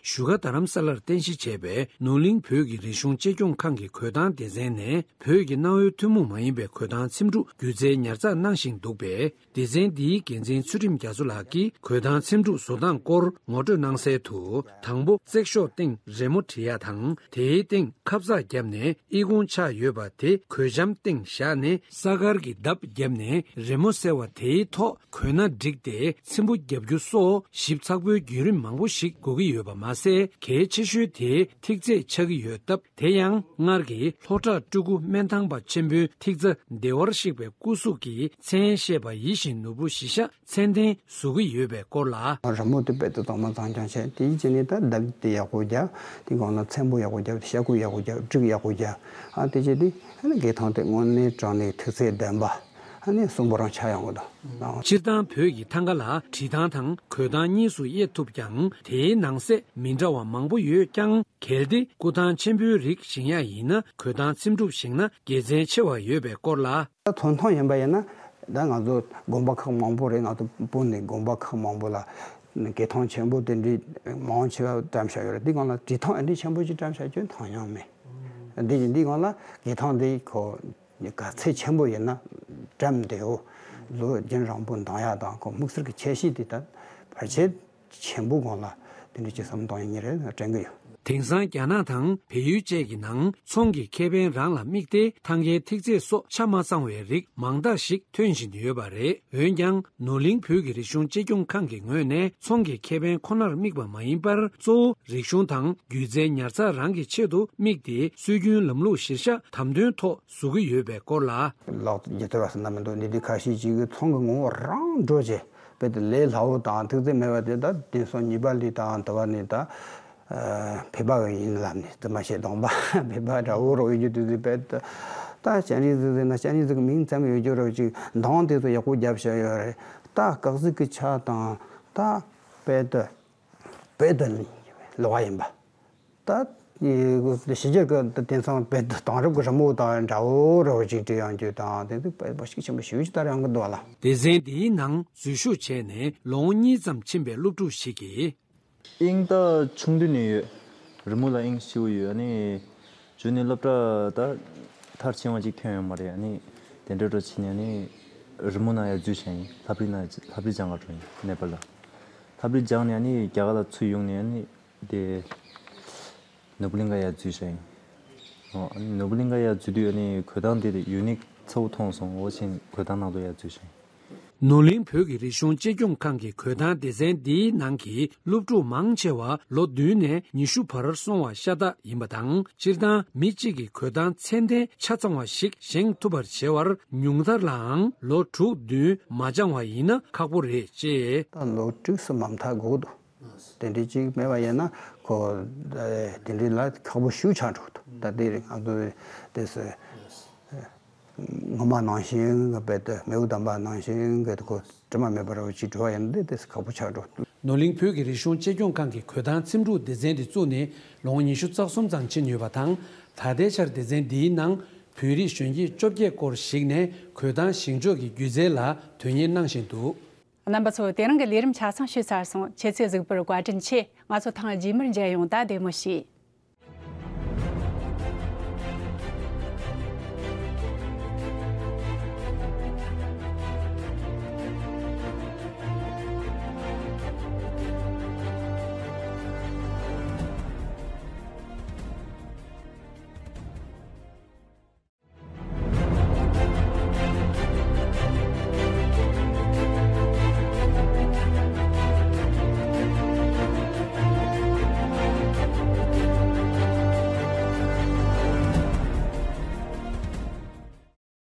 བཞུགས་སྒར་རྡ་རམ་ས་ལར་རྟེན་གཞི་བྱས་པའི་ནོར་གླིང་བོད་ཀྱི་རིག་གཞུང་གཅེས་སྐྱོང་ཁང་གི་གོས་ཐང་སྡེ་ཚན་ནས་བོད་ཀྱི་གནའ་བོའི་ཐུན་མོང་མ་ཡིན་པའི་གོས་ཐང་འཚེམ་དྲུབ་སྒྱུ་རྩལ་ཉར་ཚགས་གནང་བཞིན་འདུག་པས། སྡེ་ཚན་འདིའི་འགན་འཛིན་ཚུལ་ཁྲིམས་རྒྱ་མཚོ་ལགས་ཀྱིས་གོས་ཐང་འཚེམ་དྲུབ་བཟོ་སྟངས་སྐོར་ངོ་སྤྲོད་གནང་གསལ་དུ། དང་པོ་བརྩེགས་ཤོག་སྟེང་རི་མོ་བྲིས་ཡ་དང་། དེའི་སྟེང་ཁབ་གཙགས་བརྒྱབ་ནས་ཨི་ཁུང་ཆགས་ཡོད་པ་དེ་གོས་ལྕམ་སྟེང་བཞག་ནས། ས་དཀར་གྱི་འདབ་བརྒྱབ་ནས་རི་མོ་གསལ་བ་དེའི་ཐོག་གོས་སྣ་བསྒྲིགས་ཏེ་འཚེམ་པོ་བརྒྱབ་རྒྱུ་སོགས་ཞིབ་ཚགས་པོའི་བརྒྱུད་རིམ་མང་པོ་ཞིག་དགོས་ཀྱི་ཡོད་པ་མ་ཟད། གལ་ཆེ་ཤོས་དེ་ཐིག་ཚད་ཆགས་ཀྱི་ཡོད་སྟབས། དེ་ཡང་སྔར་གྱི་ལྷོ་བྲག་སྤྲུལ་སྐུ་སྨན་ཐང་པ་ཆེན་པོའི་ཐིག་རྩ་བདེ་བར་གཤེགས་པའི་སྐུ་གཟུགས་ཀྱི་མཚན་བཤད་པ་ཡིད་བཞིན་ནོར་བུ་བཞི་ཤ་མཚན་ལྡན་བཟོ་གི་ཡོད་པའི་སྐོར་ལ། རི་མོ་དེ་དཔེ་དེ་གཙང་མ་གཙང་རྐྱང་བྱས། དེའི་རྗེས་ནས་ད་འདབ་དེ་ཡག་པོ་རྒྱབ། དེ་གང་ལ་འཚེམ་པོ་ཡག་པོ་རྒྱབ། ཤ་ཁུ་ཡག་པོ་རྒྱབ། བྲེག་ཡག་པོ་རྒྱབ། ཨ་དེ་བྱས་དུས་ཨ་ནི་གོས་ཐང་དེ་དངོས་གནས་དྲང་གནས་ཐིག་ཚད་ལྡན་པ། ཨ་ནི་གསོན་པོ་རང་ཆགས་ཡོང་གི་འདུག། སྤྱིར་བཏང་བོད་ཀྱི་ཐང་ག་ལ་བྲིས་ཐང་དང་གོས་ཐང་གཉིས་སུ་དབྱེ་ཐུབ་ཀྱང་། དེའི་ནང་གསེས་མི་འདྲ་བ་མང་པོ་ཡོད་ཀྱང་། གལ་ཏེ་སྐུ་ཐང་ཆེན་པོའི་རིགས་བཞེངས་ཡ་ཡིན་ན། གོས་ཐང་འཚེམ་དྲུབ་བཞེངས་ན་དགེ་མཚན་ཆེ་བ་ཡོད་པའི་སྐོར་ལ། ད་ཐང་ཐང་ཡིན་པ་ཡིན་ན། ད་ང་ཚོ་དགོན་པ་ཁག་མང་པོ་རེད། ང་ཚོ་སྤུན་ནི་དགོན་པ་ཁག་མང་པོ་ལ་གོས་ཐང་ཆེན་པོ་དེ་འདྲའི་མང་ཆེ་བ་བཀྲམ་བཞག་ཡོད་རེད། འདི་སྒང་ལ་བྲིས་ཐང་འདི་ཆེན་པོ་ཅིག་བཀྲམ་བཞག་རྒྱུ་དོན་ཡང་མེད། འདི་འདི་སྒང་ལ་གོས་ཐང་འདི་ཁོ་ག་ཚད་ཆེན་པོ་ཡིན་ན་བཀྲམ་བདེའོ། ལོ་རྒྱུན་རིང་པོ་འདང་ཡ་དང་ཁོ་དམིགས་བསལ་གྱི་ཁྱད་གཤིས་དེ་ད་བར་ཆད་ཆེན་པོ་སྒང་ལ་དེ་འདྲ་ཅིག་བསམ་བློ་གཏོང་ཡ་ཉེ་རེ་དྲན་གི་ཡོད། དེང་སང་རྒྱ་ནག་དང་བལ་ཡུལ་བཅས་ཀྱི་ནང་ཚོང་གི་ཁེ་ཕན་རང་ལ་དམིགས་ཏེ་ཐང་གའི་ཐིག་ཚད་སོགས་ཆ་མ་ཚང་བའི་རིགས་མང་དག་ཞིག་ཐོན་བཞིན་ཡོད་པ་རེད། འོན་ཀྱང་ནོར་གླིང་བོད་ཀྱི་རིག་གཞུང་གཅེས་སྐྱོང་ཁང་གི་ངོས་ནས་ཚོང་གི་ཁེ་ཕན་ཁོ་ནར་དམིགས་པ་མ་ཡིན་པར། གཙོ་བོ་རིག་གཞུང་དང་སྒྱུ་རྩལ་ཉར་ཚགས་རང་གི་ཆེད་དུ་དམིགས་ཏེ། སྲོལ་རྒྱུན་ལམ་ལུགས་གཞིར་བཞག་དམ་དོན་ཐོག་བཟོ་གི་ཡོད་པའི་སྐོར་ལ། ལག་ཏུ་ཇི་ལྟར་བ་ཟེར་ན་མི་འདུག། འདི་དུས་ཁ་ཤས་ཅིག་གི་ཚོང་གི་ངོ་བོ་རང་འགྲོ་བྱས། དཔེ་དེ་ལས་སླ་བོ་དང་ཐུགས་བརྩེ་མེད་པ་དེ་ད་དེང་སང་ཉི་པ་ལི་དང་དུ་བ་ནི་ད་ཨ་ཕེ་བ་ཡིན་ལབ་ནས་དུ་མ་ཤེས་གདོང་པ་ཕེ་བ་འདྲ་བོ་རོ་ཡོད་རྒྱུ་དེ་དུས་དཔེ་ད་ད་ཅན་རིག་ཟིག་ཟེར་ན་ཅན་རིག་ཟིག་གི་མིང་ཙམ་ཡོད་རྒྱུ་རོ་ཅིག་མདང་དེ་ཚོ་ཡག་པོ་རྒྱབ་བཞག་ཡོད་རེད། ད་སྐག་ཟིག་གི་ཆ་དང་ད་དཔེ་དེ་དཔེ་དེ་ལོག་ཡིན་པ། ད་ཕྱི་རྒྱལ་གྱི་དེང་སང་བོད་དུ་དེང་རབས་ཀྱི་རི་མོ་དང་འདྲ་བོ་རི་བོ་ཅིག་བྲིས་ཡོང་རྒྱུ་དང་དེ་ཚོ་དཔེ་པོ་ཞིག་ཆེན་པོ་ཞེ་པོ་ཅིག་ལྟར་ཡོང་གི་འདུག་ལ། སྡེ་ཚན་འདིའི་ནང་འཛུལ་ཞུགས་བྱས་ནས་ལོ་ངོ་གཉིས་ཙམ་ཕྱིན་པའི་སློབ་ཕྲུག་ཞིག་གིས། ཨིང་ད་ཆུང་དུས་ནས་ཡོད། རི་མོ་ལ་དབྱིངས་སྐྱིད་པོ་ཡོད། ཨ་ནི་རྗེས་ནས་སློབ་གྲྭ་ད་མཐར་ཕྱིན་པ་ཅིག་ཐོན་ཡོད་མ་རེད། ཨ་ནི་དེ་འདྲ་འགྲོ་ཕྱིན་ནས་ཨ་ནི་རི་མོ་ནང་ཡར་འཛུལ་བྱས་ཡིན། ལྷ་བྲིས་ནང་ལྷ་བྲིས་སྦྱང་ག་འགྲོ་ཡིན་ནེ་པ་ལ། ལྷ་བྲིས་སྦྱངས་ནས་ཨ་ནི་རྒྱ་གར་ལ་ཚུར་ཡོང་ནས་ཨ་ནི། དེ་ནོར་བུ་གླིང་ག་ཡར་འཛུལ་བྱས་ཡིན། ཨོ་ཨ་ནི་ནོར་བུ་གླིང་ག་ཡར་འཛུལ་དུས་ཨ་ནི་གོས་ཐང་དེ་ཡུ་ནིག་ཚ་བོ་མཐོང་སོང་། འོ་བྱས་གོས་ཐང་ནང་དུ་ཡར་འཛུལ་བྱས་ཡིན། ནོར་གླིང་བོད་ཀྱི་རིག་གཞུང་གཅེས་སྐྱོང་ཁང་གི་གོས་ཐང་སྡེ་ཚན་འདིའི་ནང་གི་སློབ་ཕྲུག་མང་ཆེ་བ་ལོ་བདུན་ནས་ཉི་ཤུ་བར་སོང་བ་ཤ་སྟག་ཡིན་པ་དང་། སྤྱིར་བཏང་མི་གཅིག་གིས་གོས་ཐང་ཚད་ལྡན་ཆ་ཚང་བ་ཞིག་བཞེངས་ཐུབ་པར་བྱེད་པར་ཉུང་མཐར་ལའང་ལོ་དྲུག་བདུན་མ་སྦྱངས་པ་ཡིན་ན་ཁག་པོ་རེད་ཅེས། ད་ལོ་དྲུག་སུ་མ་མཐའ་དགོས་འདུག། དེ་འདྲའི་ཅིག་མེད་པ་ཡིན་ན་ཁོ་དེ་འདྲའི་ལ་ཁག་པོ་ཞེ་པོ་ཆགས་འགྲོ་གི་འདུག། ད་དེ་རིང་ང་ཚོ་དེ་སུ་ངོ་མ་ནང་བཞིན་གི་དཔེ་དེ་མེའུ་དམ་པ་ནང་བཞིན་གི་ཁོ་དྲི་མ་མེད་པ་རེ་བ་ཅིག་འགྲོ་བ་ཡིན་ན་དེ་དེ་སུ་ཁག་པོ་ཆགས་འགྲོ་གི་འདུག། ནོར་གླིང་བོད་ཀྱི་རིག་གཞུང་གཅེས་སྐྱོང་ཁང་གི་གོས་ཐང་འཚེམ་དྲུབ་སྡེ་ཚན་དེ་བཙུགས་ནས་ལོ་ངོ་ཉི་ཤུ་རྩ་གསུམ་ཙམ་ཕྱིན་ཡོད་པ་དང་། ད་ལྟའི་ཆར་སྡེ་ཚན་འདིའི་ནང་བོད་རིགས་གཞོན་སྐྱེས་བཅོ་བརྒྱད་སྐོར་ཞིག་ནས་གོས་ཐང་བཞེངས་ཕྱོགས་ཀྱི་སྒྱུ་རྩལ་ལ་དོན་གཉེར་གནང་བཞིན་འདུག། རྣམ་པ་ཚོ། དེ་རིང་གི་ལས་རིམ་ཆ་ཚང་ཞུས་ཚར་སོང་། ཁྱེད་ཚོས་གཟིགས་པར་བཀའ་དྲིན་ཆེ། ང་ཚོ་ཐེངས་རྗེས་མར་མཇལ་ཡོང་། ད་བདེ་མོ་བྱོས།